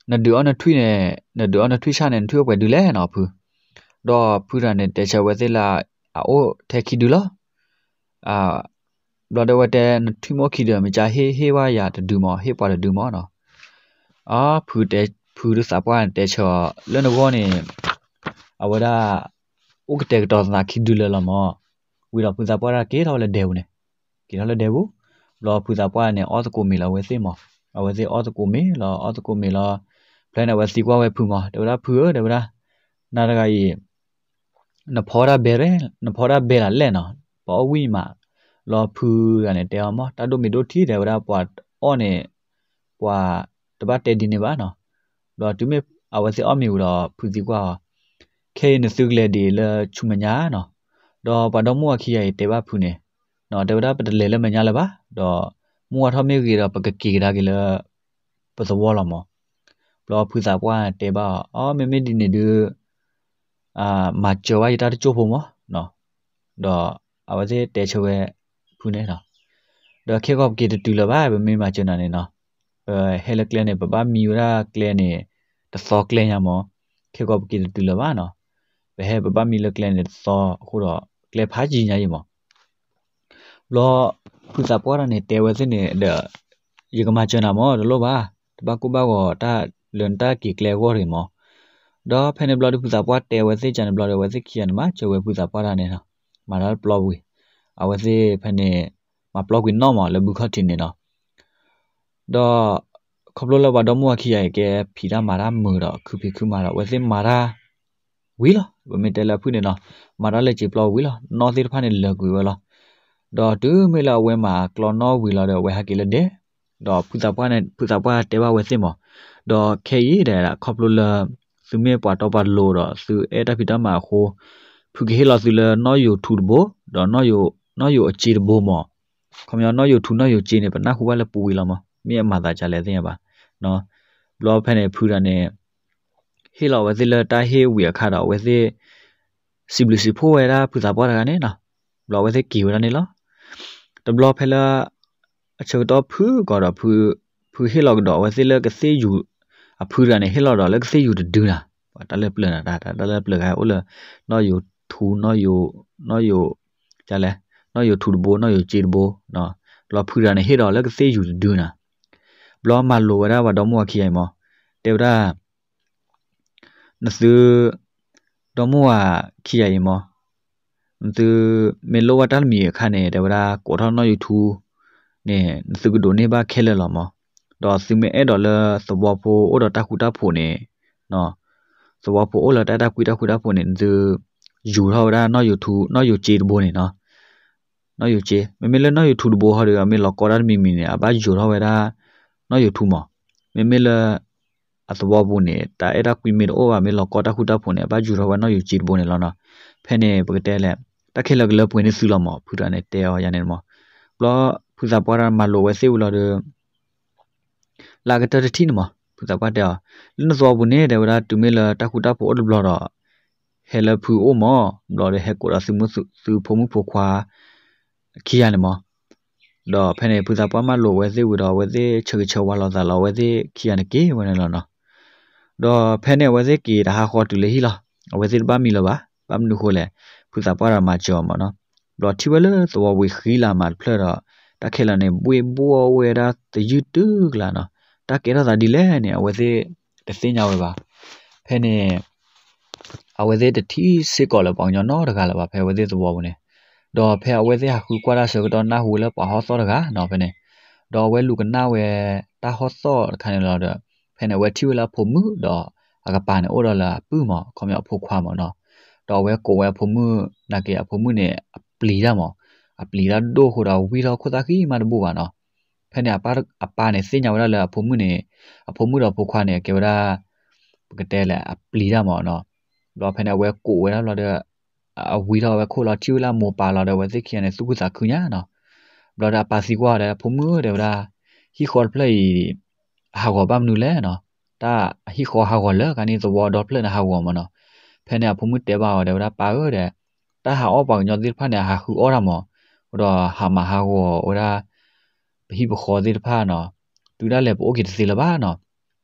နဒုးအီၣ်နထွံၣ်န့ၣ်, နဒုးအီၣ်နထွံၣ်ဆၣ်န့ၣ် နထွံၣ်အိၣ်ပှဲၤဒုလဲၣ်နီၤဖု. ဒီးဖုတဂၤန့ၣ် တဲဆၢဝဲသ့ၣ်လၢ အအိၣ်ထဲခံဒုလီၤ. ဘျီဒီးအဝဲတဲ နထွံၣ်မ့ၢ်အိၣ်ခံဒု မ့ၢ်ကဟ့ၣ်ဟ့ၣ်ဝဲယၤတဒုမး, ဟ့ၣ်ပှၤတဒုမးနီၤ. အ ဖုသးပှၢ်န့ၣ်တဲဆၢအီၤ လၢနဂီၢ်န့ၣ် အဝဲဒၣ် အိၣ်ကတဲာ်ကတီၤသးခံဒုလၢာ်လီၤမး. ဝံၤဒီးဖုသးပှၢ်တၢ်က့ၤထီၣ်ဝဲလၢဒဲပူၤန့ၣ်, က့ၤထီၣ်လၢဒဲပူၤ, ဘျီဖုသးပှၢ်န့ၣ် အီၣ်သကိးမ့ၤလီၤဝဲသ့ၣ်မး, အဝဲသ့ၣ်အီၣ်သကိးမ့ၤလီၤ အီၣ်သကိးမ့ၤလီၤ. ဖဲန့ၣ် အဝဲသံကွၢ်ဝဲဖုမး တဲဝဲဒၣ် ဖုဧၢ တဲဝဲဒၣ်, နၤတဂၤအံၤ နဖီတၢ်ဘဲ, နဖီတၢ်ဘဲလၢ်လဲၣ်နီၤ, ပှၤအီၣ်ဝံၣ်မး. ဘျီဖုတဂၤန့ၣ်တဲအီၤမး တၢ်ဒိၣ်မ့ၢ်ဒိၣ်ထံ တဲဝဲဒၣ် ပှၤအီၣ်န့ၣ် ပှၤတဘၣ်တဲဒ်န့ၣ်ဘၣ်နီၤ. ဘျီတုၤမ့ၢ်အဝဲသ့ၣ်အီၣ်မ့ၤဝံၤဒီး ဖုသံကွၢ်အီၤ, ခဲအံၤနသုကလဲၤဒ်အံၤလၢဆူမဲာ်ညါနီၤ. ဒီးပှၤဒီမါဝၤခံဂၤအံၤတဲဘၣ်ဖုန့ၣ်, တဲဝဲဒၣ် ပတလဲၤလၢမဲာ်ညါလၢၤဘၣ်, ဒီးမုၢ်ဝါထီၣ်မ့ၢ်ဂ့ၤဒီး ပကက့ၤကဒါက့ၤလၢ ပသဝီလီၤမး. ဘျီဖုသးပှၢ်တဲဘၣ်အီၤ, အီ မ့မ့ၢ်ဒ်န့ၣ်ဒုး မၤစၢၤဝဲယတၢ်တစိၢ်ဖိမး. ဒီးအဝဲသ့ၣ်တဲဆၢဝဲဖုန့ၣ်လီၤ. ဒီးခဲကီးပက့ၤတတုၤလၢၤဘၣ် ပမ့ၢ်မၤစၢၤနၤန့ၣ်နီၤ. ပဟဲလၢကျဲန့ၣ် ပဘၣ်မံဝဲဒၣ်ကျဲန့ၣ် တသီကျဲညါမး. ခဲကီးပက့ၤတတုၤလၢၤဘၣ်နီၤ. ပဟဲပဘၣ်မံလၢကျဲန့ၣ်တသီအဃိဒီး ကျဲဖးယံၤညါအံၤမး. ဘျီဖုသးပှၢ်တဂၤန့ၣ် တဲဝဲသ့ၣ်န့ၣ်ဒီး ယကမၤစၢၤနၤမး တလိၣ်ဘၣ်, တဘၣ်ကိၢ်ဘၣ်ဂီၤတၢ်လၢနတၢ်က့ၤကျဲအဂီၢ်တဂ့ၤမး. ဒီးဖဲန့ၣ်ဘျီဒီး ဖုသးပှၢ်တဲဝဲသ့ၣ်ကန့ၣ်ဘျီဒီး အဝဲသ့ၣ်ခံဂၤန့ၣ် မၤစၢၤဝဲဖုသးပှၢ်တဂၤန့ၣ်လီၤ. မၤတၢ်ပျီပူၤ, အဝဲသ့ၣ်ဖဲန့ၣ် မၤပျီကွံာ်နီၣ်မးလၢဘုခီၣ်ထံးန့ၣ်လီၤ. ဒီး ခီဖျိလၢပှၤဒီမါဝၤခံဂၤအံၤ ကဲဖံးတၢ်မၤတၢ်မုာ်ဒီး ခုဖံးခုမၤဒီး အဝဲသ့ၣ်မၤတၢ်ဝံၤလီၤ. ပမ့ၢ်တဲလၢအဖုၣ်န့ၣ်နီၤ, မၤတၢ်လၢစ့ပျီဝံၤလီၤ. နီၣ်သ့ၣ်တဖၣ်န့ၣ် လၢာ်ကွံာ်ဝဲလီၤ. ဒီးတုၤမ့ၢ်လၢအဝဲမၤကျီနီၣ်ဝံၤလီၤဒီး အဝဲဟဲက့ၤလၢဒဲ, ဒီးဖုသးပှၢ်န့ၣ် ဖုသးပှၢ်တဲဘၣ်ဝဲသ့ၣ်မး, ဒီးခဲအံၤဒီး ခီဖျိလၢ သုမ့ၢ်ပှၤတီပှၤလိၤဒီး သုအဲၣ်တၢ်ဖံးတၢ်မၤအဃိ, ဖုကဟ့ၣ်လီၤသုလၢနီၣ်ယိၤထူတဘိ, ဒီး နီၣ်ယိၤအစ့တဘိမး. ခီပညီ နီၣ်ယိၤထူ နီၣ်ယိၤစ့န့ၣ် ပနၢ်ဟူဘၣ်လၢပူၤဝံၤလီၤမး, မ့ၢ်အမၤသးဒ်လဲၣ်သ့ၣ်ညါဘၣ်. ဘျီဖဲန့ၣ် ဖုတဂၤန့ၣ် ဟ့ၣ်လီၤဝဲသ့ၣ်လၢတၢ်ဟ့ၣ်ဝံၤအခါဒီး အဝဲသ့ၣ် စံးဘျုးစံးဖှိၣ်ဝဲဒၣ်ဖုသးပှၢ်တဂၤန့ၣ်နီၤ. ဘျီအဝဲသ့ၣ်က့ၤဝဲဒၣ်န့ၣ်လီၤ. တဘျီဖဲလၢ အဆၢကတီၢ်ဖုၣ်ကီးဒီး ဖုဟ့ၣ်လီၤကဒီးအဝဲသ့ၣ်လၢကသ့ၣ်ယူၤ, အဖုတဂၤန့ၣ် ဟ့ၣ်လီၤဒီးလၢကသ့ၣ်ယူၤတဒုနၤ, တၢ်လၢပျၢၤနၤ, တၢ်လၢပျၢၤဂၤအိၣ်လၢ နီၣ်ယိၤထူ နီၣ်ယိၤ, နီၣ်ယိၤ, လဲၣ်, နီၣ်ယိၤထူတဘိ နီၣ်ယိၤစ့တဘိ, ဘျီဖုတဂၤန့ၣ် ဟ့ၣ်ဒီးလၢကသ့ၣ်ယူၤတဒုနၤ. ဘျီမၤလိာ်ဝဲဒၣ်ပှၤဒီမါဝၤခံဂၤအံၤမး, တဲဝဲဒၣ် နသု ဒီမါဝၤခံဂၤအံၤမး, နသုမ့ၢ်လိၣ်ဘၣ်တၢ်တမံၤအခါန့ၣ် တဲဝဲဒၣ် ကိးထီၣ်နီၣ်ယိၤထူန့ၣ် နသုကဒိးန့ၢ်ဘၣ်ခဲလၢာ်လီၤမး. ဒီးသုမ့ၢ်အဲၣ်ဒိးလၢသဝီဖိအိၣ်ဒီးတၢ်ဃူတၢ်ဖိးန့ၣ်, သဝီဖိအိၣ်လၢတၢ်အဲၣ်တၢ်ကွံတၢ်ဃူတၢ်ဖိးန့ၣ် နသု ယူၤထီၣ်ဝဲဒၣ်နီၣ်ယိၤထူ နီၣ်ယိၤစ့တဘိန့ၣ်နီၤ. နီၣ်ယိၤစ့, မ့မ့ၢ်လၢနီၣ်ယိၤထူတဘိဟီဒီး မ့ၢ်လီၤကီတၢ်တမံၤမံၤန့ၣ် အဘၣ်ယူၤထီၣ်ဝဲဒၣ် နီၣ်ယိၤထူမး. မ့မ့ၢ်လၢ အသဝီပူၤန့ၣ် တၢ်အဲၣ်တၢ်ကွံမ့ၢ်တအိၣ်ဘၣ် မ့ၢ်လီၤကီတၢ်ဃူတၢ်ဖိးန့ၣ် အဘၣ်ယူၤထီၣ်ဝဲနီၣ်ယိၤစ့တဘိန့ၣ်လီၤနီၤ. ဖဲန့ၣ်ပကတဲလဲၣ် တၢ်ခဲလၢာ်ကလၢပှဲၤန့ၢ်သုလီၤမး ဖုတဂၤန့ၣ်တဲအီၤယၤန့ၣ်မး. ဘျီ ဖုသးပှၢ်တဂၤမၤလိာ်ဝဲသ့ၣ်ဝံၤလီၤဒီး လၢအကတၢၢ်တထံၣ်န့ၣ်မး ဖုသးပှၢ်တဲအီၤ, လၢနသဝီပူၤန့ၣ် တဲဝဲဒၣ် တုၤမ့ၢ်လၢတၢ်ဃူတၢ်ဖိးအိၣ်တဘျီဒီး ဟဲလၢဖုအိၣ်မး, ဘျီဒီးဟဲကိးဒီးသုမုၣ်သုဖိမုၣ်ဖိခွါ ခံဂၤန့ၣ်မး. ဒီးဖဲန့ၣ် ဖုသးပှၢ်မၢလိာ်အဝဲသ့ၣ်ဝံၤဒီး အဝဲသ့ၣ်ဆၢဂ့ၤဆၢဝါလိာ်သးလီၤ အဝဲသ့ၣ်ခံဂၤန့ၣ်က့ၤဝဲန့ၣ်လီၤနီၤ. ဒီးဖဲန့ၣ် အဝဲသ့ၣ်က့ၤတဟါဃီတုၤလၢဟံၣ်လီၤ. အဝဲသ့ၣ်တဘၣ်မံလၢၤဘၣ်, ဘၣ်မနုၤဃိလဲၣ်, ဖုသးပှၢ်ဒီးမၤစၢၤအီၤမးနီၤ. ဘျီထံၣ်ဝဲလၢသဝီပူၤဃံလၤမးတဖျၢၣ်ဒီး တၢ်ခဲလၢာ်န့ၣ် ဘှ့ၣ်ဘှီၣ်ဝဲဒၣ်တယုၢ်တုၤကျါနီၤ. တၢ်ကဲထီၣ်သးဒ်လဲၣ်န့ၣ် အဝဲသ့ၣ်တသ့ၣ်ညါဝဲဘၣ်. ဖဲန့ၣ် အဝဲသ့ၣ်တထံၣ်စ့ၢ်ကီးလၢပှၤကညီနီတဂၤလၢၤဘၣ် ဖဲအဝဲသ့ၣ်သဝီပူၤန့ၣ်. ဒီးဖဲအဝဲသ့ၣ်ဟးဃုကွၢ်တၢ်ဆၢကတီၢ် နၢ်ဟူလၢပှၤဟီၣ်သီၣ်တဂၤနီၤ ဖဲန့ၣ်. ဒီးအဝဲလူၤကနၣ်ဝဲတၢ်ဟီၣ်သီၣ်တခါန့ၣ်လီၤဒီး ဖဲန့ၣ် အဝဲထံၣ်ဝဲလၢအဖိမုၣ်ဒီးအကပၤန့ၣ် အိၣ်ဒီးလၢအပုၢ်မး ခီပညီအဖိခွါမးနီၤ. ဒီးအဝဲကိးဝဲအဖိမုၣ် နာ်က့အဖိမုၣ်န့ၣ် အပျံၤတၢ်မး, အပျံၤတၢ်ဒိၣ်အဃိဒီး ဝံၢ်ထီၣ်ခိၣ်သၣ်ဃံမးတဘူၣ်ဘၣ်နီၤ. ဖဲန့ၣ် အပၢ်န့ၣ် သ့ၣ်ညါဝဲဒၣ်လၢအဖိမုၣ်န့ၣ်, အဖိမုၣ်ဒီးအဖိခွါန့ၣ် အကဲဝဲဒၣ် ပကတဲလဲၣ် အပျံၤတၢ်မးနီၤ. ဘျီဖဲန့ၣ် အဝဲကိးဝဲဒၣ်ဘျီဒီး အဝံၢ်ထီၣ်ဝဲခိၣ်လီၤ ထံၣ်ဝဲလၢအမိၢ်ပၢ်လီၤဒီး အဝဲသ့ၣ်ခံဂၤန့ၣ် သူၣ်ခုသးခုညါနီၤ. ဘျီဒီးအပၢ်သံကွၢ်ဒီး ဖိမုၣ်ဧၢ တဲဝဲဒၣ်, ဟံၣ်ဃီတဖျၢၣ်အံၤ အဟးဂီၤဘၣ်မနုၤလဲၣ်နီၤ. တၢ်ဟံၣ်ဃီဟးဂီၤလၢကါန့ၣ် သဝီဒီဖျၢၣ်န့ၣ်ဟးဂီၤမးနီၤ. ဖဲန့ၣ် အဖိမုၣ်တဲဘၣ်အီၤ တဲဝဲဒၣ် ပၢ်ဧၢ ဒီး တၢ်ဟးအီၣ်ပှၤကညီသ့ၣ်တဖၣ်န့ၣ် အဟးဃုအီၣ်တၢ်မး, ဒီးဟးမၤဟးဂီၤဝဲဒၣ် ပဟံၣ်ပဃီသ့ၣ်တဖၣ်နီၤ, တုၤဒၣ်လဲာ်ပအိၣ်က့ၤတသ့လၢၤဘၣ်နီၤ.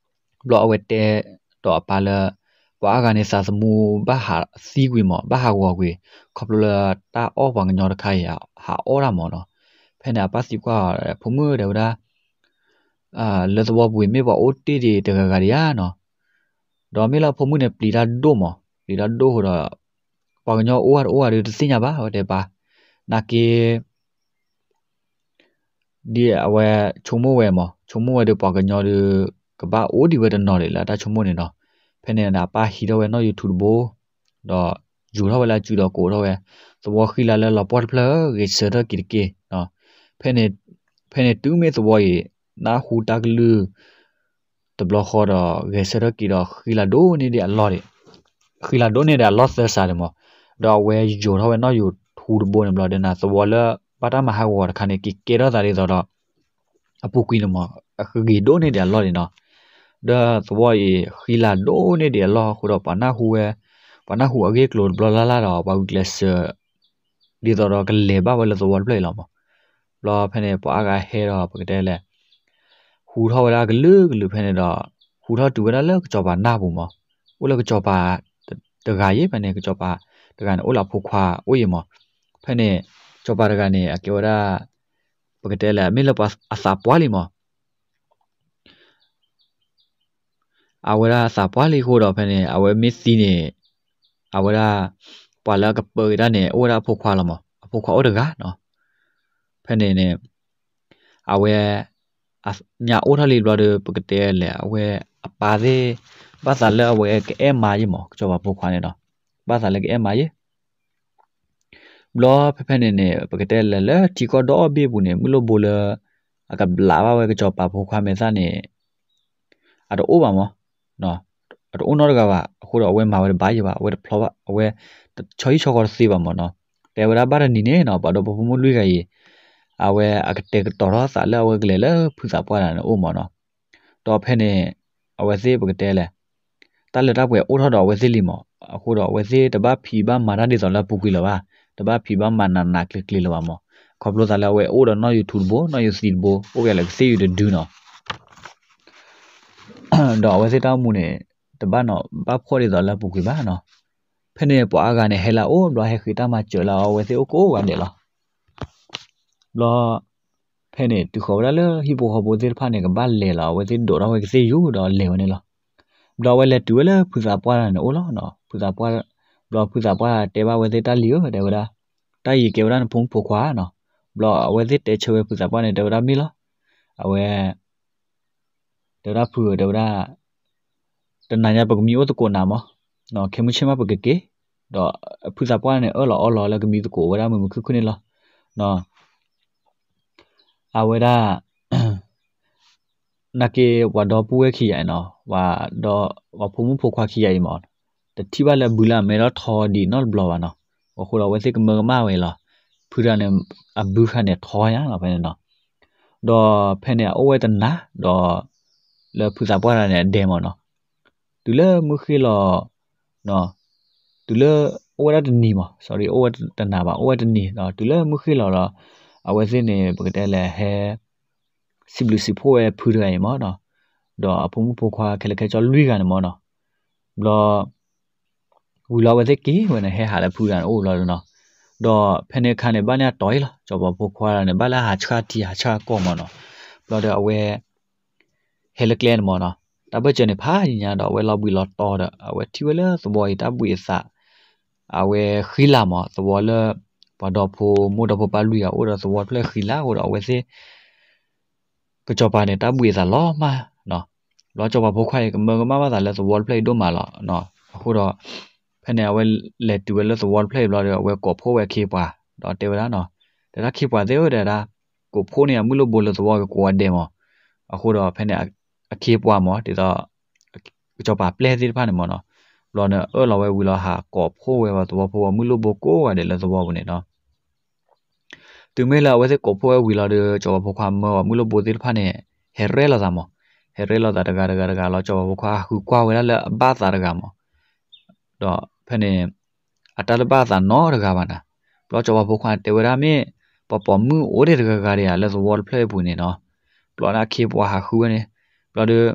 ဘျီအဝဲတဲဒီးအပၢ်လၢ ပှၤအါဂၤန့ၣ် သးသမူဘၣ်ဟးသံကွံာ်မး ဘၣ်ဟးဂီၤကွံာ် ခီဖျိလၢတၢ်အီၣ်ပှၤကညီတခါအံၤ ဟးအီၣ်တၢ်မးနီၤ. ဖဲန့ၣ် အပၢ်သံကွၢ်အီၤ ဖိမုၣ်ဧၢ တဲဝဲဒၣ် လၢသဝီပူၤအံၤ မ့ၢ်ပှၤအိၣ်တ့ၢ်ဒံးတဂၤဂၤဒံးဧါနီၤ. ဒီးမ့ၢ်လၢအဖိမုၣ်န့ၣ် ပျံၤတၢ်ဒိၣ်မး, ပျံၤတၢ်ဒိၣ်ဃိဒီး ပှၤကညီအိၣ်ဝဲတအိၣ်ဝဲဒီးတသ့ၣ်ညါဘၣ် အဝဲတဲပၢ်, နာ်က့ ဒ်အဝဲဆိကမိၣ်ဝဲမး, ဆိကမိၣ်ဝဲဒီးပှၤကညီဒီး ကဘၣ်အိၣ်ဒံးဝဲတနီၤဒံးလၢအတၢ်ဆိကမိၣ်န့ၣ်နီၤ. ဖဲန့ၣ် အပၢ်ဟံးထီၣ်ဝဲနီၣ်ယိၤထူတဘိ, ဒီးယူၤထီၣ်ဝဲလၢအစုဒီးကိးထီၣ်ဝဲ, သဝီဃံလၤလၢလီၤပှီၢ်တဖျၢၣ်ဧၢ, ဂဲၤဆၢထၢၣ်က့ၤတက့ၢ်. ဖဲန့ၣ်, ဖဲန့ၣ်တုၤမ့ၢ်သဝီအံၤ နၢ်ဟူတၢ်ကလုၢ် တဘျီဃီဒီး ဂဲၤဆၢထၢၣ်က့ၤဒီး ဃံလၤဒိၣ်န့ၢ်ဒံးအလီၢ်ဒံး, ဃံလၤဒိၣ်န့ၢ်ဒံးအလီၢ်သၢစးဒံးမး, ဒီးအဝဲယိၤထီၣ်ဝဲနီၣ်ယိၤထူတဘိန့ၣ်ဘျီဒီး သဝီလၢဘၣ်တၢ်မၤဟးဂီၤတခါန့ၣ် က့ၤကဲထီၣ်သးဒ်သိးဒီး အပူၤကွံာ်န့ၣ်မး အဃ့ဒိၣ်န့ၢ်ဒံးအလီၢ်ဒံးနီၤ. ဒီးသဝီအံၤ ဃံလၤဒိၣ်န့ၢ်ဒံးအလီၢ်အဃိဒီး ပှၤနၢ်ဟူဝဲ, ပှၤနၢ်ဟူအဂ့ၢ်အကျိၤတဘျီလၢ်လၢ်ဒီး ပှၤဂုာ်ကျဲးစၢး ဒ်သိးဒီးကလဲၤဘၣ်ဝဲလၢသဝီတဖျၢၣ်အံၤလီၤမး. ဘျီဖဲန့ၣ် ပှၤအါဂၤဟဲဒီးပကတဲလဲၣ် ဟူးထီၣ်ဝဲဒၣ်ကလုာ်ကလုာ်ဖဲန့ၣ်ဒီး ဟူးထီၣ်တုၤဝဲဒၣ်လၢကစီၤပၤနၢ်ပူၤမး, အိၣ်လၢကစီၤပၤတဂၤယံၤဖဲန့ၣ် ကစီၤပၤတဂၤန့ၣ် အိၣ်လၢအဖိခွါအိၣ်ယံၤမး. ဖဲန့ၣ် စီၤပၤတဂၤန့ၣ် အကဲဝဲဒၣ် ပကတဲလဲၣ် မ့ၢ်လၢပှၤအသးပှၢ်လံမး အဝဲဒၣ်သးပှၢ်လံအဃိဒီး ဖဲန့ၣ် အဝဲမ့ၢ်သံန့ၣ် အဝဲဒၣ် ပှၤလၢအကပၢက့ၤတၢ်န့ၣ် အိၣ်ဝဲဒၣ်အဖိခွါလီၤမး အဖိခွါအိၣ်တဂၤနီၤ. ဖဲန့ၣ်န့ၣ် အဝဲ ညါအိၣ်ထီၣ်လံဘျီဒီး ပကတဲလဲၣ် အဝဲအပၢ်သ့ၣ် ဘၣ်သးလၢအဝဲကအဲၣ်မါယ့မး စီၤပၤဖိခွါန့ၣ်နီၤ ဘၣ်သးလၢကအဲၣ်မါယ့ ဘျီဖဲဖဲန့ၣ်န့ၣ် ပကတဲလဲၣ်လၢထံကီၢ်ဒီဘ့ၣ်အပူၤန့ၣ် မုၢ်လိၣ်ဘိလၢ အကဘျးဘၣ်ဝဲကစီၤပၤဖိခွါမဲာ်သၣ်န့ၣ် အတအိၣ်ဘၣ်မး, အတအိၣ်နီတဂၤဘၣ်. အဃိဒီးအဝဲမၤဝဲတဘၣ်ယံၤဘၣ်, အဝဲတဖျီဘၣ်, အဝဲဆီဟံၣ်ဆီဃီတသ့ဘၣ်မးနီၤ. တဲဝဲဒၣ်ဘၣ်တနံၤန့ၣ်နီၤ ပှၤဒီဖိမိၢ်လွံၢ်ဂၤအံၤ အဝဲအကတဲာ်ကတီၤထီၣ်သးလၢအဝဲကလဲၤလၢဖုသးပှၢ်တဂၤန့ၣ်အိၣ်မးနီၤ. ဒီးဖဲန့ၣ် အဝဲသ့ၣ်ပကတဲလဲၣ် တၢ်လၢတၢ်ပှဲၤအိၣ်ထီၣ်ဒီးအဝဲသ့ၣ်လံမး. အဃိဒီးအဝဲသ့ၣ်တဘၣ်ဖံးဘၣ်မၤတၢ်ဒ်သိးလၢအပူၤကွံာ်လၢၤဘၣ်, တဘၣ်ဖံးဘၣ်မၤနးနးကျံၤကျံၤလၢၤဘၣ်မး. ခီဖျိသးလၢအဝဲအိၣ်ဒီးနီၣ်ယူၤထူတဘိ နီၣ်ယူၤသံတဘိ အိၣ်က့ၤလၢကသ့ၣ်ယူၤတဒုနီၤ. ဒီးအဝဲသ့ၣ်တၢ်အိၣ်မူန့ၣ် တဘၣ်နီၤဘၣ်ဖှီၣ်ဒ်သိးလၢအပူၤကွံာ်ဘၣ်နီၤ. ဖဲန့ၣ်ပှၤအါဂၤန့ၣ် ဟဲလၢအအိၣ်ဘျီ ဟဲဃ့တၢ်မၤစၢၤလၢအဝဲသ့ၣ်အိၣ်ကိးဂၤဒဲးလီၤ. ဘျီ ဖဲန့ၣ်တုၤဃီၤဝဲဒၣ်လၢဟံၣ်ဖိဃီဖိသ့ၣ်တဖၣ်န့ၣ် ကဘၣ်လဲၤလီၤ. အဝဲသ့ၣ်ဒိးထီၣ်ဝဲကသ့ၣ်ယူၤဒီးလဲၤဝဲန့ၣ်လီၤ. ဘျီအဝဲလဲၤတုၤဝဲလၢဖုသးပှၢ်န့ၣ်အိၣ်လီၤ. ဖုသးပှၢ်, ဘျီဖုသးပှၢ်တဲဘၣ်အဝဲသ့ၣ်တၢ်လံၤဧၢ တဲဝဲဒၣ်, တၢ်အံၤကဲဝဲဒၣ်နဖိမုၣ်ဖိခွါနီၤ. ဘျီအဝဲသ့ၣ်တဲဆၢဝဲဖုသးပှၢ်န့ၣ် တဲဝဲဒၣ်မ့ၢ်လီၤ. အဝဲ တဲဝဲဒၣ်ဖုဧၢ တဲဝဲဒၣ်, တနၤညါပကမံအိၣ်သကိးနၤမး, ခဲမုၢ်ဆ့ၣ်မးပကက့ၤ. ဒီးဖုသးပှၢ်န့ၣ် အၢၣ်လီၤအီလီၤလၢကမံသကိးဝဲဒၣ်မုာ်မုာ်ခုၣ်ခုၣ်န့ၣ်လီၤ. အဝဲဒၣ် နာ်က့ ပှၤဒီပုၢ်ဝဲၢ်ခံဂၤအံၤနီၤ, ပှၤဒီး ပှၤဖိမုၣ်ဖိခွါခံဂၤအံၤမး, တထံၣ်ဘၣ်လၢအဘုလၢအမဲထီၣ်ထီဒံးနီတဘျီဘၣ်နီၤ. အဃိဒီးအဝဲသ့ၣ်ကမၢကမၣ်ဝဲလီၤ. ဖုတဂၤန့ၣ် အဘုခါန့ၣ်ထီညါနီၤ ဖဲန့ၣ်နီၤ. ဒီးဖဲန့ၣ်အအိၣ်ဝဲတနၤ, ဒီး လၢဖုသးပှၢ်တဂၤန့ၣ်အဒဲမးနီၤ. တုၤလၢမုၢ်ဃ့ၢ်လီၤ တုၤလၢ အိၣ်ဝဲဒၣ်တနံၤမး, sorry အိၣ်ဝဲတနၤဘၣ်, အိၣ်ဝဲတနံၤဒီး တုၤလၢမုၢ်ဃ့ၢ်လီၤဒီး အဝဲသ့ၣ်န့ၣ် ပကတဲလဲၣ် ဟဲ စံးဘျုးစံးဖှိၣ်ဝဲဖုတဂၤအံၤမးနီၤ, ဒီးအဖိမုၣ်ဖိခွါခဲလၢာ်ခဲဆ့လွံၢ်ဂၤန့ၣ်မးနီၤ. ဘျီ ဝံၤလီၤအဝဲသ့ၣ်က့ၤဝဲန့ၣ် ဟဲဟးလၢဖုတဂၤန့ၣ်အိၣ်ဘျီဒီးနီၤ, ဒီးဖဲန့ၣ်အခါန့ၣ် ဘၣ်န့ၢ်အတီၤအံၤလီၤ. စီၤပၤဖိခွါန့ၣ် ဘၣ်လၢဟးဆှၣ်ထံဟးဆှၣ်ကီၢ်မးနီၤ. ဘျီဒီးအဝဲ ဟဲလၢကျဲန့ၣ်မးနီၤ, တၢ်ဘၢၣ်စၢၤန့ၣ်ဖးယံၤညါဒီး အဝဲလီၤဘှံးလီၤတီၤဒီး အဝဲထံၣ်ဝဲလၢသဝီအံၤတၢ်ဘှံးအသး, အဝဲဃံလၤမး, သဝီလၢ ပှၤဒီဖိမိၢ်ဒီဖိပၢ်လွံၢ်ဂၤအိၣ်ဒီးသဝီတဖျၢၣ်ဃံလၤအဃိဒီး အဝဲသ့ၣ် ကစီၤပၤန့ၣ် တၢ်ဘှံးအသးလီၤမၢ်နီၤ. ဘျီစီၤပၤဖိခွါအံၤ ကမၢကမၣ်ဘၣ်သးလၢသဝီတဖျၢၣ်အံၤဒိၣ်မးလီၤ. အဃိဒီး ဖဲန့ၣ် အဝဲလဲၤတုၤဝဲလၢသဝီတဖျၢၣ်အံၤဘျီဒီး အဝဲကိးဖှိၣ်ဝဲအခ့အပှၤ ဒီးတဲဝဲဒၣ်နီၤ, တဲဒၣ်ခ့ပှၤသ့ၣ်ဧၢ တဲဒၣ်, ကိးဖှိၣ်န့ၢ်အမုၢ်လိၣ်ဘိလၢသဝီကကိးဂၤဒဲးမး. အဃိဒီးဖဲန့ၣ် အခ့အပှၤမး ဒ်သိး ကစီၤပၤပျဲၢ်သ့ၣ်တဖၣ်န့ၣ်မးနီၤ. ဘျီန့ၣ် အၢၣ်လီၤဝဲဝံၤလီၤ ဟးကိးဖှိၣ်ဝဲပှၤသဝီဖိ ပှၤမုၢ်လိၣ်ဘိကိးဂၤဒဲးလၢသဝီပူၤန့ၣ်နီၤ. တုၤမ့ၢ်လၢအဝဲသ့ၣ်ကိးဖှိၣ်ဝဲဝံၤလီၤဒီး စီၤပၤဖိခွါမၢပှၤမုၢ်လိၣ်ဘိသ့ၣ်တဖၣ်န့ၣ် ဟဲရဲၣ်လီၤသးမး, ဟဲရဲၣ်လီၤသးတဂၤတဂၤတဂၤလီၤ. စီၤပၤဖိခွါဟးဃုကွၢ်ဝဲဒၣ်လၢအဘၣ်သးတဂၤမး, ဒီးဖဲန့ၣ် အတၢ်တဘၣ်သးနီတဂၤဘၣ်နၤ. ဘျီစီၤပၤဖိခွါတဲဝဲဒၣ်မ့ၢ် ပှၤပိာ်မုၣ်အိၣ်ဒံးတဂၤဂၤဒံးဧါ လၢသဝီတဖျၢၣ်အံၤပူၤန့ၣ်နီၤ. ဘျီန့ၣ်အခ့အပှၤဟးဃုဝဲန့ၣ်, ဘျီဒီး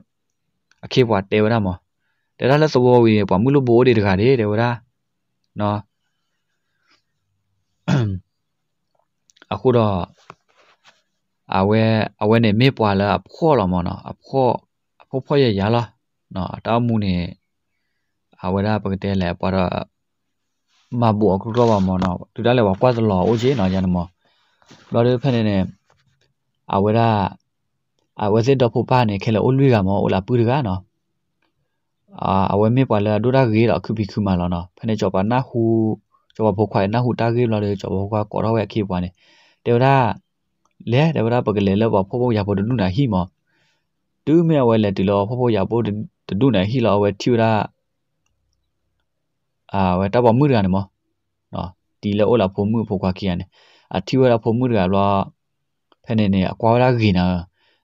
အခ့အပှၤတဲဝဲဒၣ်မး, တဲဒၣ်လၢသဝီဝံၤန့ၣ် ပှၤမုၢ်လိၣ်ဘိအိၣ်ဒံးတဂၤဒံး တဲဝဲဒၣ် အဃိဒီး အဝဲ အဝဲန့ၣ်မ့ၢ်ပှၤလၢအဖှီၣ်လီၤမးနီၤ, အဖှီၣ် အဖှီၣ်ဖှီၣ်ယာ်ယာ်လီၤ. အတၢ်အိၣ်မူန့ၣ် အဝဲဒၣ်ပကတဲလဲၣ် ပှၤဒီး မၤဘူးအီၤကျီကျီဘၣ်မးနီၤ, တုၤဒၣ်လဲာ်ပှၤကွၢ်တလီၤအိၣ်က့နီၤ ယၤန့ၣ်မး. ဘျီဒီးဖဲန့ၣ်န့ၣ် အဝဲဒၣ် အဝဲသ့ၣ်ဒီဖိပၢ်န့ၣ် ခဲလၢာ်အိၣ်လွံၢ်ဂၤမး အိၣ်လၢအပုၢ်တဂၤနီၤ. အဝဲမ့ၢ်ပှၤလၢအဒိၣ်တၢ်ဂ့ၤဒီးအခုဖံးခုမၤလီၤနီၤ. ဖဲန့ၣ်စီၤပၤနၢ်ဟူ စီၤပၤဖိခွါအံၤနၢ်ဟူတၢ်ဂ့ၢ်ဘျီဒီး စီၤပၤဖိခွါကိးထီၣ်ဝဲအခ့အပှၤန့ၣ် တဲဝဲဒၣ် လဲၤ တဲဝဲဒၣ် ပကလဲၤလၢပှၤဖှီၣ်ဖိယာ်ဖိတဒူၣ်န့ၣ်အဟံၣ်မး. တုၤမ့ၢ်အဝဲလဲၤတုၤလၢပှၤဖှီၣ်ဖိယာ်ဖိတဒူၣ်န့ၣ်အဟံၣ်လီၤ အဝဲထံၣ်ဝဲဒၣ် အဝဲတၢ်ပိာ်မုၣ်တဂၤန့ၣ်မး တံၤလၢအိၣ်လၢအဖိမုၣ်အဖိခွါခံဂၤန့ၣ် အထံၣ်ဝဲဒၣ်ဖိမုၣ်တဂၤဘျီ ဖဲန့ၣ်န့ၣ် အကွၢ်ဝဲဒၣ်ဂ့ၤနၤဧၢ,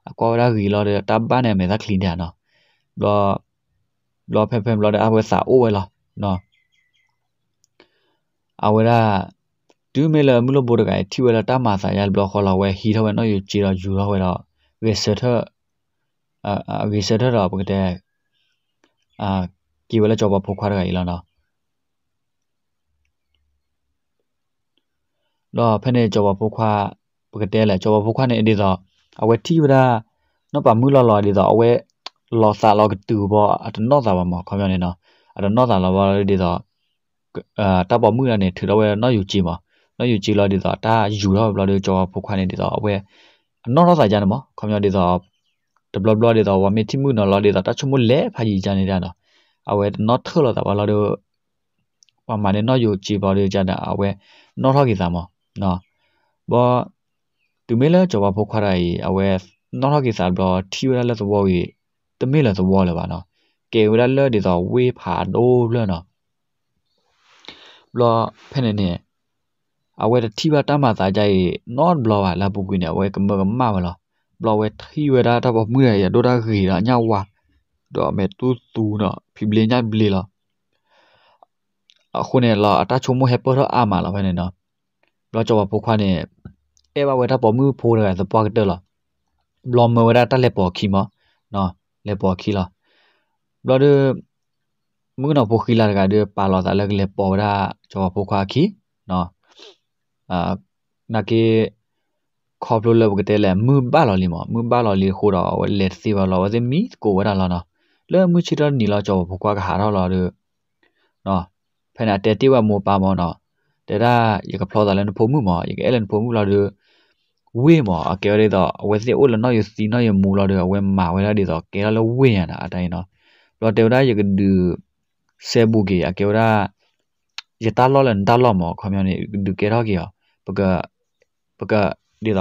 အကွၢ်ဝဲဒၣ်ဂ့ၤလီၤဒီး တၢ်ဘၣ်န့ၣ်အမဲာ်သၣ်ချံဒၣ်နီၤ. ဘျီ ဘျီဖဲဖဲဘျီဒီး အဝဲသးအိၣ်ဝဲလီၤ. အဝဲဒၣ် တုၤမ့ၢ်လၢမုၢ်လိၣ်ဘိတဂၤအံၤ ထံၣ်ဝဲလၢတၢ်မၤအသးယါတဘျီဃီလီၤ အဝဲဟံးထီၣ်ဝဲနီၣ်ယိၤစ့ဒီးယူၤထီၣ်ဝဲဒီး ဂဲၤဆၢထၢၣ် ဂဲၤဆၢထၢၣ်ဒီးပကတဲ က့ၤဝဲလၢစီၤပၤဖိခွါတဂၤအံၤလီၤနီၤ. ဒီးဖဲန့ၣ်စီၤပၤဖိခွါ, ပကတဲလဲၣ် စီၤပၤဖိခွါန့ၣ်ဒ်သိး အဝဲထံၣ်ဝဲဒၣ် နီၢ်ပၤမုၣ်လီၤလီၤဒ်သိး အဝဲ လီၤသးလီၤကတုၤဘီ အတနီၣ်သးဘၣ်မး ခီပညီန့ၣ်နီၤ, အတနီၣ်သးလီၤဘီဒ်သိး တၢ်ပိာ်မုၣ်တဂၤန့ၣ် ထုးထီၣ်ဝဲနီၣ်ယူၤစ့မး, နီၣ်ယူၤစ့လီၤဒ်သိး တၢ်ယူၤထီၣ်ဝဲဘျီဒီး စီၤပၤဖိခွါန့ၣ်ဒ်သိး အဝဲ အနီၣ်ထီၣ်သးဒ်န့ၣ်မး ခီပညီဒ်သိး တဘျီဘျီဒ်သိး ပှၤမ့ၢ်ထံၣ်မုၣ်နီၤလီၤဒ်သိး တၢ်ဆိကမိၣ်လဲၤဖးယံၤဒ်န့ၣ်ဒ်နီၤ, အဝဲတနီၣ်ထၢၣ်လိာ်သးဘၣ်လီၤဒီး ပှၤမၤန့ၢ်နီၣ်ယူၤစ့ဘျီဒီးဒ်န့ၣ် အဝဲနီၣ်ထီၣ်က့ၤသးမး, ဘီ တုၤမ့ၢ်လၢစီၤပၤဖိခွါတဂၤအံၤ အဝဲနီၣ်ထီၣ်က့ၤသးဘျီ ထံၣ်ဝဲဒၣ်လၢသဝီဂ့ၤ တမ့ၢ်လၢသဝီလၢၤဘၣ်နီၤ, ကဲဝဲဒၣ်လၢဒ်သိးဝ့ၢ်ဖးဒိၣ်ဖျၢၣ်နီၤ ဘျီဖဲန့ၣ်န့ၣ် အဝဲတထံၣ်ဘၣ်တၢ်မၤသးဒ်အံၤ နီတဘျီဘၣ်လၢအပူၤကွံာ်န့ၣ် အဝဲကမၢကမၣ်ဝဲလီၤ. ဘျီအဝဲထံၣ်ဝဲဒၣ်တၢ်ပိာ်မုၣ်တဂၤအံၤ အဒိၣ်တၢ်ဂ့ၤဒီးအညၣ်ဝါ, ဒီးအမဲာ်တူၢ်သူနီၤ ဖံးဘျ့ညၣ်ဘျ့လီၤ. အဃိန့ၣ်လီၤ အတၢ်ဆိကမိၣ်ဟဲပၢၢ်ထီၣ်အါမးလီၤဖဲန့ၣ်နီၤ. ဘျီစီၤပၤဖိခွါန့ၣ် အဲၣ်ဘၣ်ဝဲတၢ်ပိာ်မုၣ်ဖိတဂၤသပှၢ်ကတၢၢ်လီၤ. ဘျီမၢဝဲဒၣ်တၢ်လဲၤပိာ်အခံမး, လဲၤပိာ်အခံလီၤ. ဘျီဒီး မုၣ်ကနီၤဖိဃံလၤတဂၤဒီး ပာ်လီၤသးလၢကလဲၤပိာ်ဝဲဒၣ်စီၤပၤဖိခွါအခံ နာ်က့ ခီဖျိလၢပကတဲလဲၣ် မုၢ်ဘၣ်လီၤလံမး, မုၢ်ဘၣ်လီၤလံအဃိဒီး အဝဲလဲၤတသ့ဘၣ်လီၤ, အဝဲသ့ၣ်မံသကိးဝဲဒၣ်လီၤနီၤ. လၢမုၢ်ဆ့ၣ်ထီၣ်တနံၤလီၤ စီၤပၤဖိခွါကဟးထီၣ်လီၤဒီး ဖဲန့ၣ် အတဲတ့ၢ်ဝဲအမိၢ်အပၢ်မးနီၤ, တဲဒၣ် ယကဖျီသးလၢနဖိမုၣ်မး, ယကအဲၣ်လၢနဖိမုၣ်လီၤဒီး ဝ့ၢ်မး, အကဲဝဲဒ်သိး အဝဲသ့ၣ်အိၣ်လၢနီၣ်ယူၤသံနီၣ်ယူၤမူလီၤဒီး အဝဲမၤဝဲဒၣ်ဒ်သိး ကဲထီၣ်လၢဝ့ၢ်ညါနီၤ အတၢ်အံၤနီၤ. ဘျီတဲဝဲဒၣ် ယကဒုး စဲဘူးက့ၤ အကဲဝဲဒၣ် ယတၢ်လီၢ်လၢနတၢ်လီၢ်မး, ခီပညီန့ၣ် ဒုးကဲထီၣ်က့ၤအီၤ, ပက ပက ဒ်သိး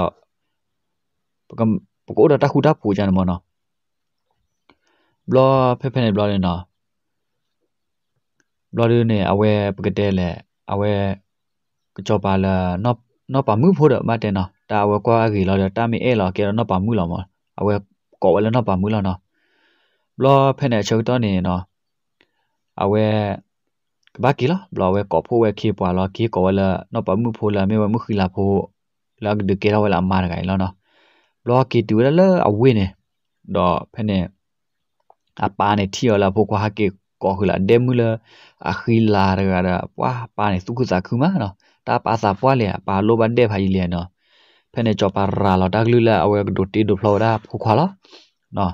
ပကအိၣ်ဒီးတၢ်ဃူတၢ်ဖိးကန့ၣ်မးနီၤ. ဘျီဖဲဖဲန့ၣ်ဘျီန့ၣ်နီၤ ဘျီဒုန့ၣ် အဝဲပကတဲလဲၣ် အဝဲ ကစီၤပၤလၢ နီၢ်ပၤမုၣ်ဖိဒီး ဘၣ်တဲနီၤ တၢ်အဝဲကွၢ်အဂ့ၤလီၤဒီး တၢ်မ့ၢ်အဲၣ်လီၤ ကဲဒီးနီၢ်ပၤမုၣ်လီၤမး, အဝဲကိးဝဲလၢနီၢ်ပၤမုၣ်လီၤနီၤ. ဘျီဖဲန့ၣ်အဆၢကတီၢ်န့ၣ်နီၤ အဝဲ ကဘၣ်က့ၤလီၤ. ဘျီအဝဲကိးဖှိၣ်ဝဲအခ့အပှၤလီၤ, က့ၤကိးဝဲလၢနီၢ်ပၤမုၣ်ဖိလၢအမ့ၢ်ဝဲမုၣ်ဃံလၤဖိ လၢအကဒုးကဲထီၣ်ဝဲလၢအမါတဂၤအံၤလီၤနီၤ. ဘျီက့ၤတုၤဝဲဒၣ်လၢအဝ့ၢ်န့ၣ် ဒီးဖဲန့ၣ် အပၢ်န့ၣ်ထံၣ်အီၤလၢအဖိခွါဟဲက့ၤကိးဃုာ်လၢအဒဲမုၣ်လၢ အဃံလၤတဂၤဒီး ပှၢ်အပၢ်န့ၣ်သူၣ်ခုသးခုမးနီၤ, တၢ်ပၢ်သးပှၢ်လံ အပၢ်လိၣ်ဘၣ်ဒဲၣ်ဖးယံာ်လံနီၤ. ဖဲန့ၣ်စီၤပၤရၤလီၤတၢ်ကလုၢ်လၢအဝဲကဒိးတ့ဒိးဖျီဝဲဒၣ်ဖိခွါလီၤ.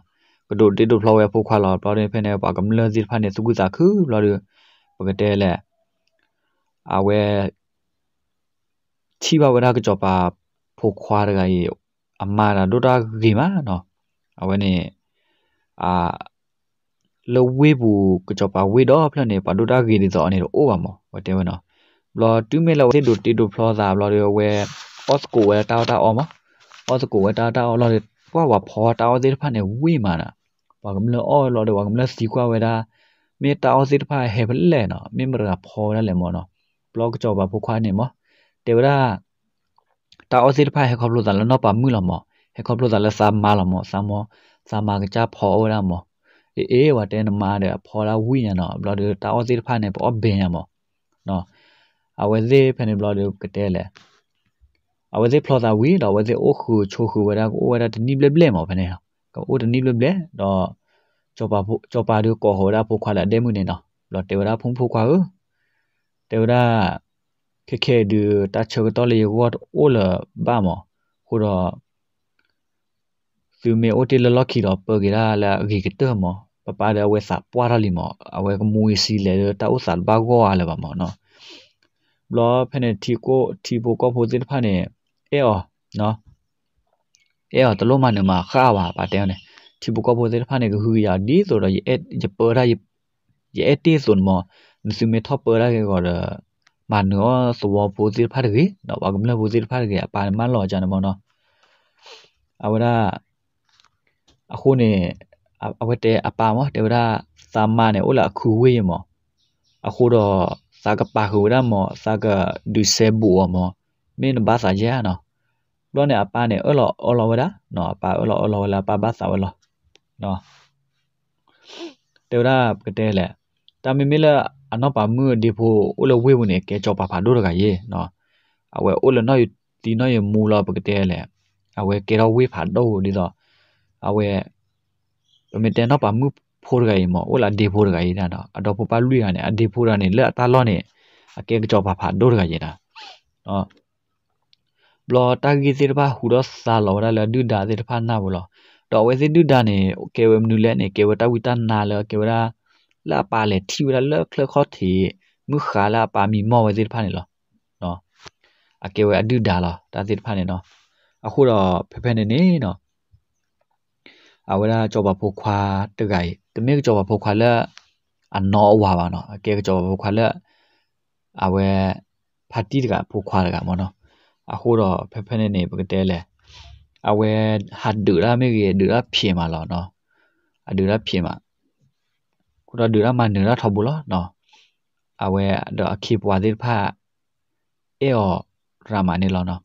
ကဒိးတ့ဒိးဖျီဝဲဖိခွါလီၤ. ဘျီဖဲန့ၣ် ပှၤကမျၢၢ်သ့ၣ်တဖၣ်န့ၣ် သူၣ်ခုသးခုဘျီဒီး ပကတဲလဲၣ် အဝဲ ထံၣ်ဘၣ်ဝဲဒၣ်ကစီၤပၤဖိခွါတဂၤအံၤ အမါတၢ်ဒိၣ်တၢ်ဂ့ၤမးနီၤ. အဝဲန့ၣ် လၢဝ့ၢ်ပူၤ ကစီၤပၤဝ့ၢ်ဒီဖျၢၣ်န့ၣ် ပှၤဒိၣ်တၢ်ဂ့ၤဒ်သိးအီၤန့ၣ်တအိၣ်ဘၣ်မး ဝဲတဲဝဲနီၤ. ဘျီတုၤမ့ၢ်လၢအဝဲသ့ၣ်ဒိးတ့ဒိးဖျီသးဘျီဒီး အဝဲ အီၣ်သကိးဝဲတၢ်အီၣ်တၢ်အီလီၤဒီး ပှၢ်ပှၤဖီတၢ်အီၣ်သ့ၣ်တဖၣ်န့ၣ်ဝ့ၢ်မးနီၤ. ပှၤကမျၢၢ်အီၣ်လီၤဒီး ပှၤကမျၢၢ်သံကွၢ်ဝဲဒၣ် မ့ၢ်တၢ်အီၣ်သ့ၣ်တဖၣ်ဟဲဖဲလဲၣ်နီၤ, မ့ၢ်မတၤတဂၤဖီဝဲဒၣ်လဲၣ်မးနီၤ. ဘျီကစီၤပၤဖိခွါန့ၣ်မး တဲဝဲဒၣ် တၢ်အီၣ်သ့ၣ်တဖၣ်ဟဲခီဖျိသးလၢနီၢ်ပၤမုၣ်လီၤမး, ဟဲခီဖျိသးလၢသးမါလီၤမး, သးမါ, သးမါကစၢ်ဖီအီၣ်ဝဲဒၣ်မး. အ့ၣ်အ့ၣ် ဝဲတဲနမါဒီးအဖီဒၣ်ဝံၣ်ညါနီၤ, ဘျီဒီးတၢ်အီၣ်သ့ၣ်တဖၣ်န့ၣ် ပအီၣ်ဘဲညါမး. အဝဲသ့ၣ်ဖဲန့ၣ်ဘျီဒီးကတဲလဲၣ် အဝဲသ့ၣ်ဖျီသးဝံၤဒီး အဝဲသ့ၣ်အိၣ်ဃုာ်ဆိးဃုာ်ဝဲဒၣ် ကအိၣ်ဝဲဒၣ်တနံၣ်ဘျဲၣ်ဘျဲၣ်မး ဖဲန့ၣ်, ကအိၣ်တနံၣ်ဘျဲၣ်ဘျဲၣ်ဒီး စီၤပၤဒုးကိးဃီၤဝဲဒၣ်ဖိခွါလၢအဒဲမုၣ်န့ၣ်နီၤ, ဘျီတဲဝဲဒၣ်ဖိမုၣ်ဖိခွါဧၢ, တဲဝဲဒၣ် ခဲခဲအံၤဒုး တၢ်ဆၢကတီၢ်လၢယဂီၢ်တအိၣ်လၢၤဘၣ်မး, အဃိဒီး သုမ့ၢ်အိၣ်တ့ၢ်လၢလီၢ်ခံဒီး ပၢက့ၤဒၣ်လၢအဂ့ၤကတၢၢ်မး, ပပၢ်ဒီးအဝဲသးပှၢ်ထီၣ်လံမး, အဝဲကမူဝံၤစံးလဲၤဒီးတၢ်အိၣ်သးတဘၣ်ဂီၢ်အါလၢၤဘၣ်မးနီၤ. ဘျီဖဲန့ၣ် ထံဖိကီၢ်ဖိသ့ၣ်တဖၣ်န့ၣ် အဲၣ်အီၤ အဲၣ်အီၤတလိၣ်မၤနၢၤမၤဃၣ်ဘၣ် ပာ်တဲအီၤန့ၣ်, ထံဖိကီၢ်ဖိသ့ၣ်တဖၣ်န့ၣ် ကဟုကယာ်ဒ်သိးဒီး ယပၢဒၣ် ယအဲၣ်တ့ၢ်အသိးန့ၣ်မး, နသုမ့ၢ်ထီၣ်ပၢဒၣ်က့ၤအဂီၢ်ဒီး မၤနၢၤအီၣ်သဝီဖိသ့ၣ်တဖၣ်တဂ့ၤ, ဒီးပှၤကမျၢၢ်ဖိသ့ၣ်တဖၣ်တဂ့ၤ, အပၢ်န့ၣ်မၢလီၤကန့ၣ်မးနီၤ. အဝဲဒၣ် အဃိန့ၣ် အဝဲတဲအပၢ်မး တဲဝဲဒၣ် သးမါန့ၣ် အိၣ်လၢအခုဝ့ၢ်ယမး, အဃိဒီး သးကပာ်ဃုာ်ဝဲဒၣ်မး သးကဒုးစဲဘူးအီၤမး, မ့ၢ်နဘၣ်သးယဲၢ်ဧါနီၤ. ဘျီန့ၣ် အပၢ်န့ၣ် အၢၣ်လီၤအၢၣ်လီၤဝဲဒၣ်, အပၢ်အၢၣ်လီၤအၢၣ်လီၤဝဲလၢအပၢ်ဘၣ်သးဝဲလီၤ. တဲဝဲဒၣ်ပကတဲလဲၣ်, တၢ်မ့မ့ၢ်လၢအနီၢ်ပၤမုၣ်အဒ့ဖိအိၣ်လၢဝ့ၢ်ပူၤန့ၣ် ကဲစီၤပၤဖးဒိၣ်တဂၤယဲၢ်, အဝဲအိၣ်လၢနီၢ်ယူၤသံနီၢ်ယူၤမူလီၤ ပကတဲလဲၣ်, အဝဲကဲထီၣ်ဝ့ၢ်ဖးဒိၣ်ဒ်သိး, အဝဲ ပမ့ၢ်တဲနီၢ်ပၤမုၣ်ဖိတဂၤအံၤမး အိၣ်လၢအဒ့ဖိတဂၤအံၤဒၣ်နီၤ, အဒီဖိပၢ်လွံၢ်ဂၤန့ၣ် အဒ့ဖိတဂၤန့ၣ် လၢအတၢ်လီၢ်န့ၣ် အကဲကစီၤပၤဖးဒိၣ်တဂၤယဲၢ်ဒၣ်. ဘျီတၢ်ဂ့ၢ်သ့ၣ်တဖၣ်ဟူထီၣ်သါလီၤဝဲဒၣ်လၢအဒုၣ်ဒါသ့ၣ်တဖၣ်နၢ်ပူၤလီၤ. ဒီးအဝဲသ့ၣ်ဒုၣ်ဒါန့ၣ် ကဲဝဲမနုၤလဲၣ်န့ၣ် ကဲဝဲတၢ်ဝံတၢ်နါလၢကဲဝဲဒၣ် လၢအပာ်လဲၤထံၣ်ဝဲဒၣ်လၢချၢၣ်ခီၣ်ထံး မုၢ်ဃါလၢအပာ်မံမီၢ်ဝဲသ့ၣ်တဖၣ်န့ၣ်လီၤ. အကဲဝဲအဒုၣ်ဒါလီၤ တၢ်သ့ၣ်တဖၣ်န့ၣ်နီၤ. အဃိဒီးဖဲဖဲန့ၣ်န့ၣ်နီၤ အဝဲဒၣ်ကစီၤပၤဖိခွါတဂၤအံၤ တမ့ၢ်ကစီၤပၤဖိခွါလၢ အနီၢ်အဝၤဘၣ်နီၤ, အကဲကစီၤပၤဖိခွါလၢ အဝဲ ဖါတံၢ်တဂၤအဖိခွါတဂၤမ့ၢ်နီၤ. အဃိဒီးဖဲဖဲန့ၣ်န့ၣ် ပကတဲလဲၣ်, အဝဲဟးဒုးတၢ်မ့ၢ်ဂ့ၤ ဒုးတၢ်ဖျဲးမးလီၤနီၤ, အဒုးတၢ်ဖျဲးမး, အဃိဒီးဒုးတၢ်မၤနၢၤတၢ်ထီဘိလီၤနီၤ. အဝဲဒီးအခ့အပှၤသ့ၣ်တဖၣ် အဲၣ်အီၤရၤမးန့ၣ်လီၤနီၤ.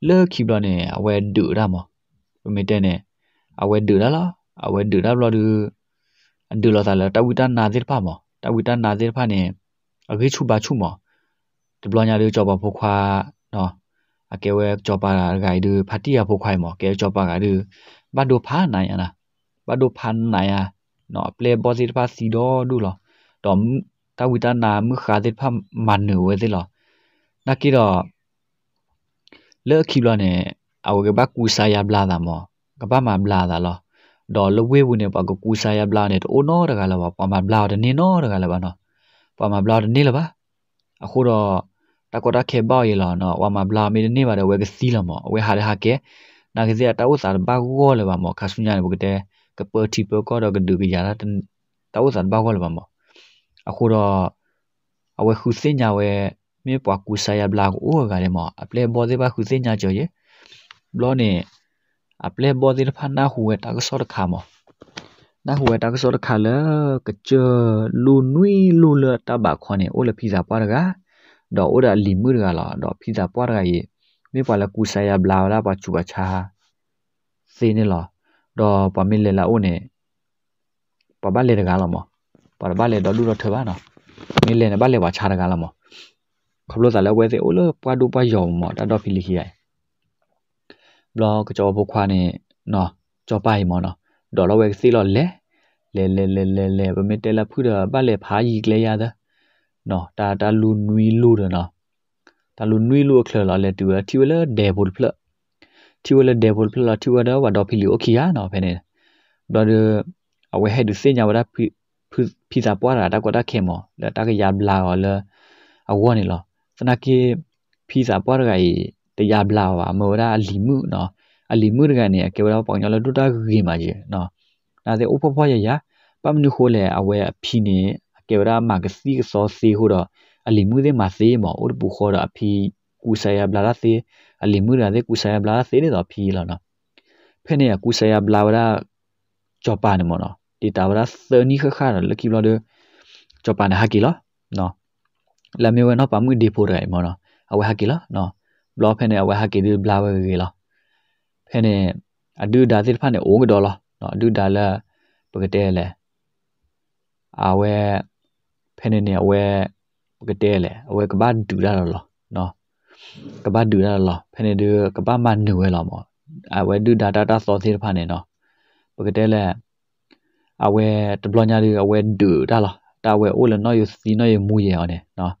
လၢခံဘျီန့ၣ် အဝဲဒုးတၢ်မး, ပမ့ၢ်တဲန့ၣ် အဝဲဒုးတၢ်လီၤ. အဝဲဒုးတၢ်ဘျီဒီး အဒုးလိာ်သးလၢတၢ်ဝံတၢ်နါသ့ၣ်တဖၣ်မး, တၢ်ဝံတၢ်နါသ့ၣ်တဖၣ်န့ၣ် အဂံၢ်ဆူၣ်ဘါဆူၣ်မး. တဘျီညါဒီးကစီၤပၤဖိခွါ အကဲဝဲကစီၤပၤတဂၤအံၤဒီး ဖါတံၢ်အဖိခွါအံၤမး ကဲကစီၤပၤတဂၤဒီး ဘၣ်ဒိဖးနးယါနီၤ, ဘၣ်ဒိဖးနးယါ, အပျဲၢ်အဘီၣ်သ့ၣ်တဖၣ်သံဒီဒူၣ်လီၤ. ဒီးတၢ်ဝံတၢ်နါမုၢ်ဃါသ့ၣ်တဖၣ်မၤနၢၤဝဲသ့ၣ်လီၤ. နာ်က့ဒီး လၢခံဘျီန့ၣ် အဝဲကဘၣ်ကူစါယါဘျါသးမး, ကဘၣ်မၤဘျါသးလီၤ. ဒီးလၢဝ့ၢ်ပူၤန့ၣ် ပှၤကကူစါယါဘျါအီၤန့ၣ် တအိၣ်နီတဂၤလၢၤဘၣ်, ပှၤမၤဘျါအီၤတန့ၢ်နီတဂၤလၢၤဘၣ်နီၤ, ပှၤမၤဘျါအီၤတန့ၢ်လၢၤဘၣ်. အဃိဒီး တၢ်ကီတၢ်ခဲဘၣ်အီၤယံၤလီၤနီၤ, ပှၤမၤဘျါအီၤမ့ၢ်တန့ၢ်ဘၣ်ဒီး အဝဲကသံလီၤမး, အဝဲဟးဒီးဟးကဲ, နာ်က့သ့ၣ်အတၢ်အိၣ်သးတဘၣ်ဂီၢ်လၢၤဘၣ်မး, ခါဆူညါန့ၣ် ပကတဲ ကပၢထံပၢကီၢ်ဒီးကဒုးကယၤ တၢ်အိၣ်သးတဘၣ်ဂီၢ်လၢၤဘၣ်မး. အဃိဒီး အဝဲဃုသ့ၣ်ညါဝဲ မ့ၢ်ပှၤကူစါယါဘျါကအိၣ်အဂၤဒဲးမး, အပျဲၢ်အဘီၣ်သ့ၣ်တဖၣ်ဃုသ့ၣ်ညါကၠီၤယဲၢ်. ဘျီန့ၣ် အပျဲၢ်အဘီၣ်သ့ၣ်တဖၣ်နၢ်ဟူဝဲတၢ်ကစီၣ်တခါမး, နၢ်ဟူဝဲတၢ်ကစီၣ်တခါလၢ ကစၢၢ်လူၢ်နွံလူၢ်လၢတၢ်ဘးခီန့ၣ် အိၣ်လၢဖံသးပှၢ်တဂၤ, ဒီးအိၣ်ဒီးအလံၤမုၣ်တဂၤလီၤ. ဒီးဖံသးပှၢ်တဂၤအံၤ မ့ၢ်ပှၤလၢကူစါယါဘျါဝဲဒၣ်ပှၤဆူးပှၤဆါသ့န့ၣ်လီၤ. ဒီးပှၤမ့ၢ်လဲၤလၢအအိၣ်န့ၣ် ပှၤဘၣ်လဲၤတဂၤလီၤမး, ပှၤတဘၣ်လဲၤဒီဒူၣ်ဒီထၢဘၣ်နီၤ, မ့ၢ်လဲၤန့ၣ် ဘၣ်လဲၤပှၤဆါတဂၤလီၤမး. ခီဖျိသးလၢအဝဲသ့ၣ်အိၣ်လၢပှၢ်ဒိၣ်ပှၢ်ယီၤမး တၢ်ဒီဖံလံၤခံဂၤအံၤ ဘျီကစီၤပၤဖိခွါန့ၣ် ကၠီၤပၤအံၤမးနီၤ, ဒီးလၢအဝဲကသ့ၣ်လီၤလဲၤ, လဲၤလဲၤလဲၤလဲၤလဲၤ ပမ့ၢ်တဲလၢဖုၣ်ဒီး ဘၣ်လဲၤဖးယံၤကျဲယါသၢ, တၢ်တၢ်လူၢ်နွံလူၢ်ဒီးနီၤ, တၢ်လူၢ်နွံလူၢ်အချၢလီၤ လဲၤတုၤဝဲထံၣ်ဝဲလၢဒဲဖိတဖျၢၣ်, ထံၣ်ဝဲလၢဒဲဖိတဖျၢၣ်လီၤ ထံၣ်ဝဲဒီးပှၤဒီဖံလံၤအိၣ်ခံဂၤနီၤ ဖဲန့ၣ်, ဘျီဒီး အဝဲဟဲဒုးသ့ၣ်ညါဝဲဒၣ် ဖံသးပှၢ်တဂၤတၢ်ကီတၢ်ခဲမး လၢတၢ်ကယါဘျါအီၤလၢ အဂီၢ်န့ၣ်လီၤ. သနာ်က့ ဖံသးပှၢ်တဂၤအံၤ တယါဘျါအီၤဘၣ်, မ့ၢ်ဝဲဒၣ်အလံၤမုၣ်နီၤ, အလံၤမုၣ်တဂၤန့ၣ် အကဲဝဲဒၣ်ပှၤကညီလၢဒိၣ်တၢ်ဂ့ၤမးယဲၢ်, နာ်သ့ၣ်အိၣ်ဖှီၣ်ဖှီၣ်ယာ်ယာ်, ဘၣ်မနုၤဃိလဲၣ် အဝဲအဖံန့ၣ် အကဲဝဲဒၣ်မၤကသံၣ်ကသီသ့အဃိဒီး အလံၤမုၣ်သ့ၣ်မၤသ့မး အိၣ်တပူၤဃီဒီးအဖံ ကူစါယါဘျါတၢ်သ့, အလံၤမုၣ်တဂၤသ့ၣ်ကူစါယါဘျါတၢ်သ့ဒ်သိးအဖံလီၤနီၤ. ဖဲန့ၣ် အကူစါယါဘျါဝဲဒၣ် ကၠီၤပၤန့ၣ်မးနီၤ, တံာ်တာ်ဝဲဒၣ်သၢနံၣ်ဃၣ်ဃၣ်ဒီး လၢခံဘျီဒီး ကၠီၤပၤန့ၣ်ဟးက့ၤလီၤ. လၢအမ့ၢ်ဝဲနီၢ်ပၤမုၣ်ဒ့ဖိတဂၤအံၤမးနီၤ, အဝဲဟးက့ၤလီၤ. ဘျီဖဲန့ၣ် အဝဲဟးက့ၤဒုးဘျါဝဲဂ့ၤဂ့ၤလီၤ. ဖဲန့ၣ် အဒုၣ်ဒါသ့ၣ်တဖၣ်န့ၣ် အိၣ်ကဒီးလီၤ. အဒုၣ်ဒါလၢ ပကတဲလဲၣ် အဝဲ ဖဲန့ၣ်န့ၣ် အဝဲ ပကတဲလဲၣ် အဝဲကဘၣ်ဒုးတၢ်လီၤလီၤ. ကဘၣ်ဒုးတၢ်လီၤလီၤ. ဖဲန့ၣ်ဒီး ကဘၣ်မၤနၢၤဝဲလီၤမး. အဝဲဒုၣ်ဒါတၢ်တၢ်သီသ့ၣ်တဖၣ်န့ၣ်နီၤ, ပကတဲလဲၣ် အဝဲတဘျီညါဒီး အဝဲဒုးတၢ်လီၤ. တၢ်အဝဲအိၣ်လၢနီၢ်ယိၤသံနီၢ်ယိၤမူယဲၢ်အီၤန့ၣ်,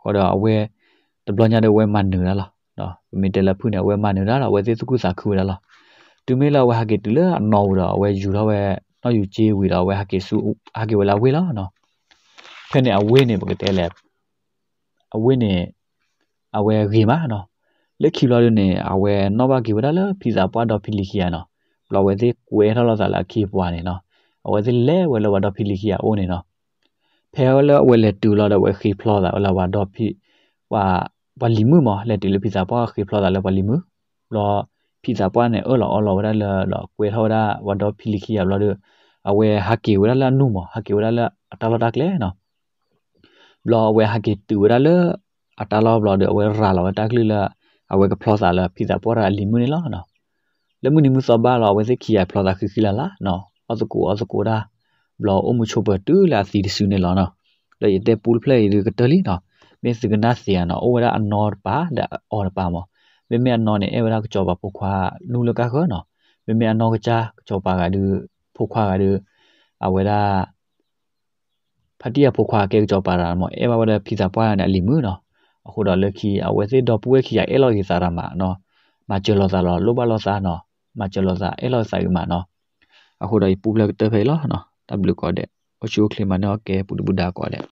ဃိဒီးအဝဲ တဘျီညါဒီး အဝဲမၤနၢၤတၢ်လီၤ. ပမ့ၢ်တဲလၢဖုၣ်န့ၣ် အဝဲမၤနၢၤတၢ်လီၤ, အဝဲသ့ၣ်သူၣ်ခုသးခုဝဲဒၣ်လီၤ. တုၤမ့ၢ်လၢအဝဲဟးက့ၤတုၤလၢအနီၢ်ပူၤဒီး အဝဲယူၤထီၣ်ဝဲ နီၢ်ယူၤက့ဝံၤဒီး အဝဲဟးက့ၤဆူ ဟးက့ၤဝဲလၢအဝ့ၢ်လီၤ. ဖဲန့ၣ်အဝ့ၢ်န့ၣ် ပကတဲလဲၣ် အဝ့ၢ်န့ၣ် အဝဲဂ့ၤမးနီၤ. လၢခံဘျီဒုန့ၣ် အဝဲနီၣ်ဘၣ်က့ၤဝဲဒၣ်လၢဖံသးပှၢ်ဒီဖံလံၤခံဂၤနီၤ. ဘျီအဝဲသ့ၣ်ကွဲထီၣ်လိာ်သးလၢအခ့အပှၤန့ၣ်နီၤ. အဝဲသ့ၣ်လဲၤဝဲလၢပှၤဒီဖံလံၤခံဂၤအအိၣ်န့ၣ်နီၤ. ဖဲလၢအဝဲလဲၤတုၤလီၤဒီး အဝဲဃ့ဖျီသးလၢပှၤဒီဖံ ပှၤလံၤမုၣ်မး, လဲၤတုၤလၢဖံသးပှၢ်ဃ့ဖျီသးလၢပှၤလံၤမုၣ်. ဘျီ ဖံသးပှၢ်န့ၣ် အၢၣ်လီၤအီလီၤဝဲဒၣ်လၢ ဒီးကွဲထီၣ်ဝဲဒၣ်ပှၤဒီဖံလံၤခံဂၤဘျီဒီး အဝဲဟးက့ၤဝဲဒၣ်လၢအနူၢ်မး, ဟးက့ၤဝဲဒၣ်လၢအတၢ်လီၢ်တၢ်ကျဲနီၤ. ဘျီအဝဲဟးက့ၤတုၤဝဲဒၣ်လၢ အတၢ်လီၢ်ဘျီဒီး အဝဲရၤလီၤဝဲတၢ်ကလုၢ်လၢ အဝဲကဖျီသးလၢဖံသးပှၢ်တဂၤအလံၤမုၣ်န့ၣ်လီၤ. လၢမုၢ်နံၤမုၢ်သီဘၣ်လီၤ အဝဲသ့ၣ်ခံဂၤဖျီသးဃံဃံလၤလၤနီၤ, အီၣ်သကိးအီသကိးတၢ်, ဘျီအိၣ်မူဆိးပၢၤတုၤလၢအသံတစုန့ၣ်လီၤနီၤ. ဒီးယတဲပူတဖျၢၣ်အံၤဒုးကတၢၢ်လံနီၤ, မ့ၢ်သုကနၣ်သ့ဧါနီၤ, အိၣ်ဝဲဒၣ်အနီတပၤဒီးအအီတပၤမး. မ့မ့ၢ်အနီန့ၣ် အဲၣ်ဝဲဒၣ်ကစီၤပၤဖိခွါနူၢ်လၢကၢ်ဃၢၤနီၤ, မ့မ့ၢ်အနီၢ်ကစၢ် ကစီၤပၤဂၤဒုး ဖိခွါဂၤဒုး အဝဲဒၣ် ဖါတံၢ်အဖိခွါကဲကစီၤပၤတဂၤမး အဲၣ်ဘၣ်ဝဲဒၣ်ဖံသးပှၢ်န့ၣ်အလံၤမုၣ်နီၤ. အဃိဒီးလၢခံ အဝဲသ့ၣ်ဒီပုၢ်ဝဲၢ်ခံဂၤအဲၣ်လီၤက့ၤသးတၢ်မးနီၤ, မၤစၢၤလိာ်သးလီၤ, လိၣ်ဘၣ်လိာ်သးနီၤ, မၤစၢၤလိာ်သး အဲၣ်လီၤသးဂ့ၤမးနီၤ. အဃိဒီးယပူၤဖျဲးကတၢၢ်ဖဲအံၤလီၤ. တၢ်ဘျုးကိးဂၤဒဲး, အိၣ်ဆူၣ်အိၣ်ချ့မၤန့ၢ်အီၣ်ကဲ ပူၤဒုၣ်ပူၤဒါကိးဂၤဒဲး.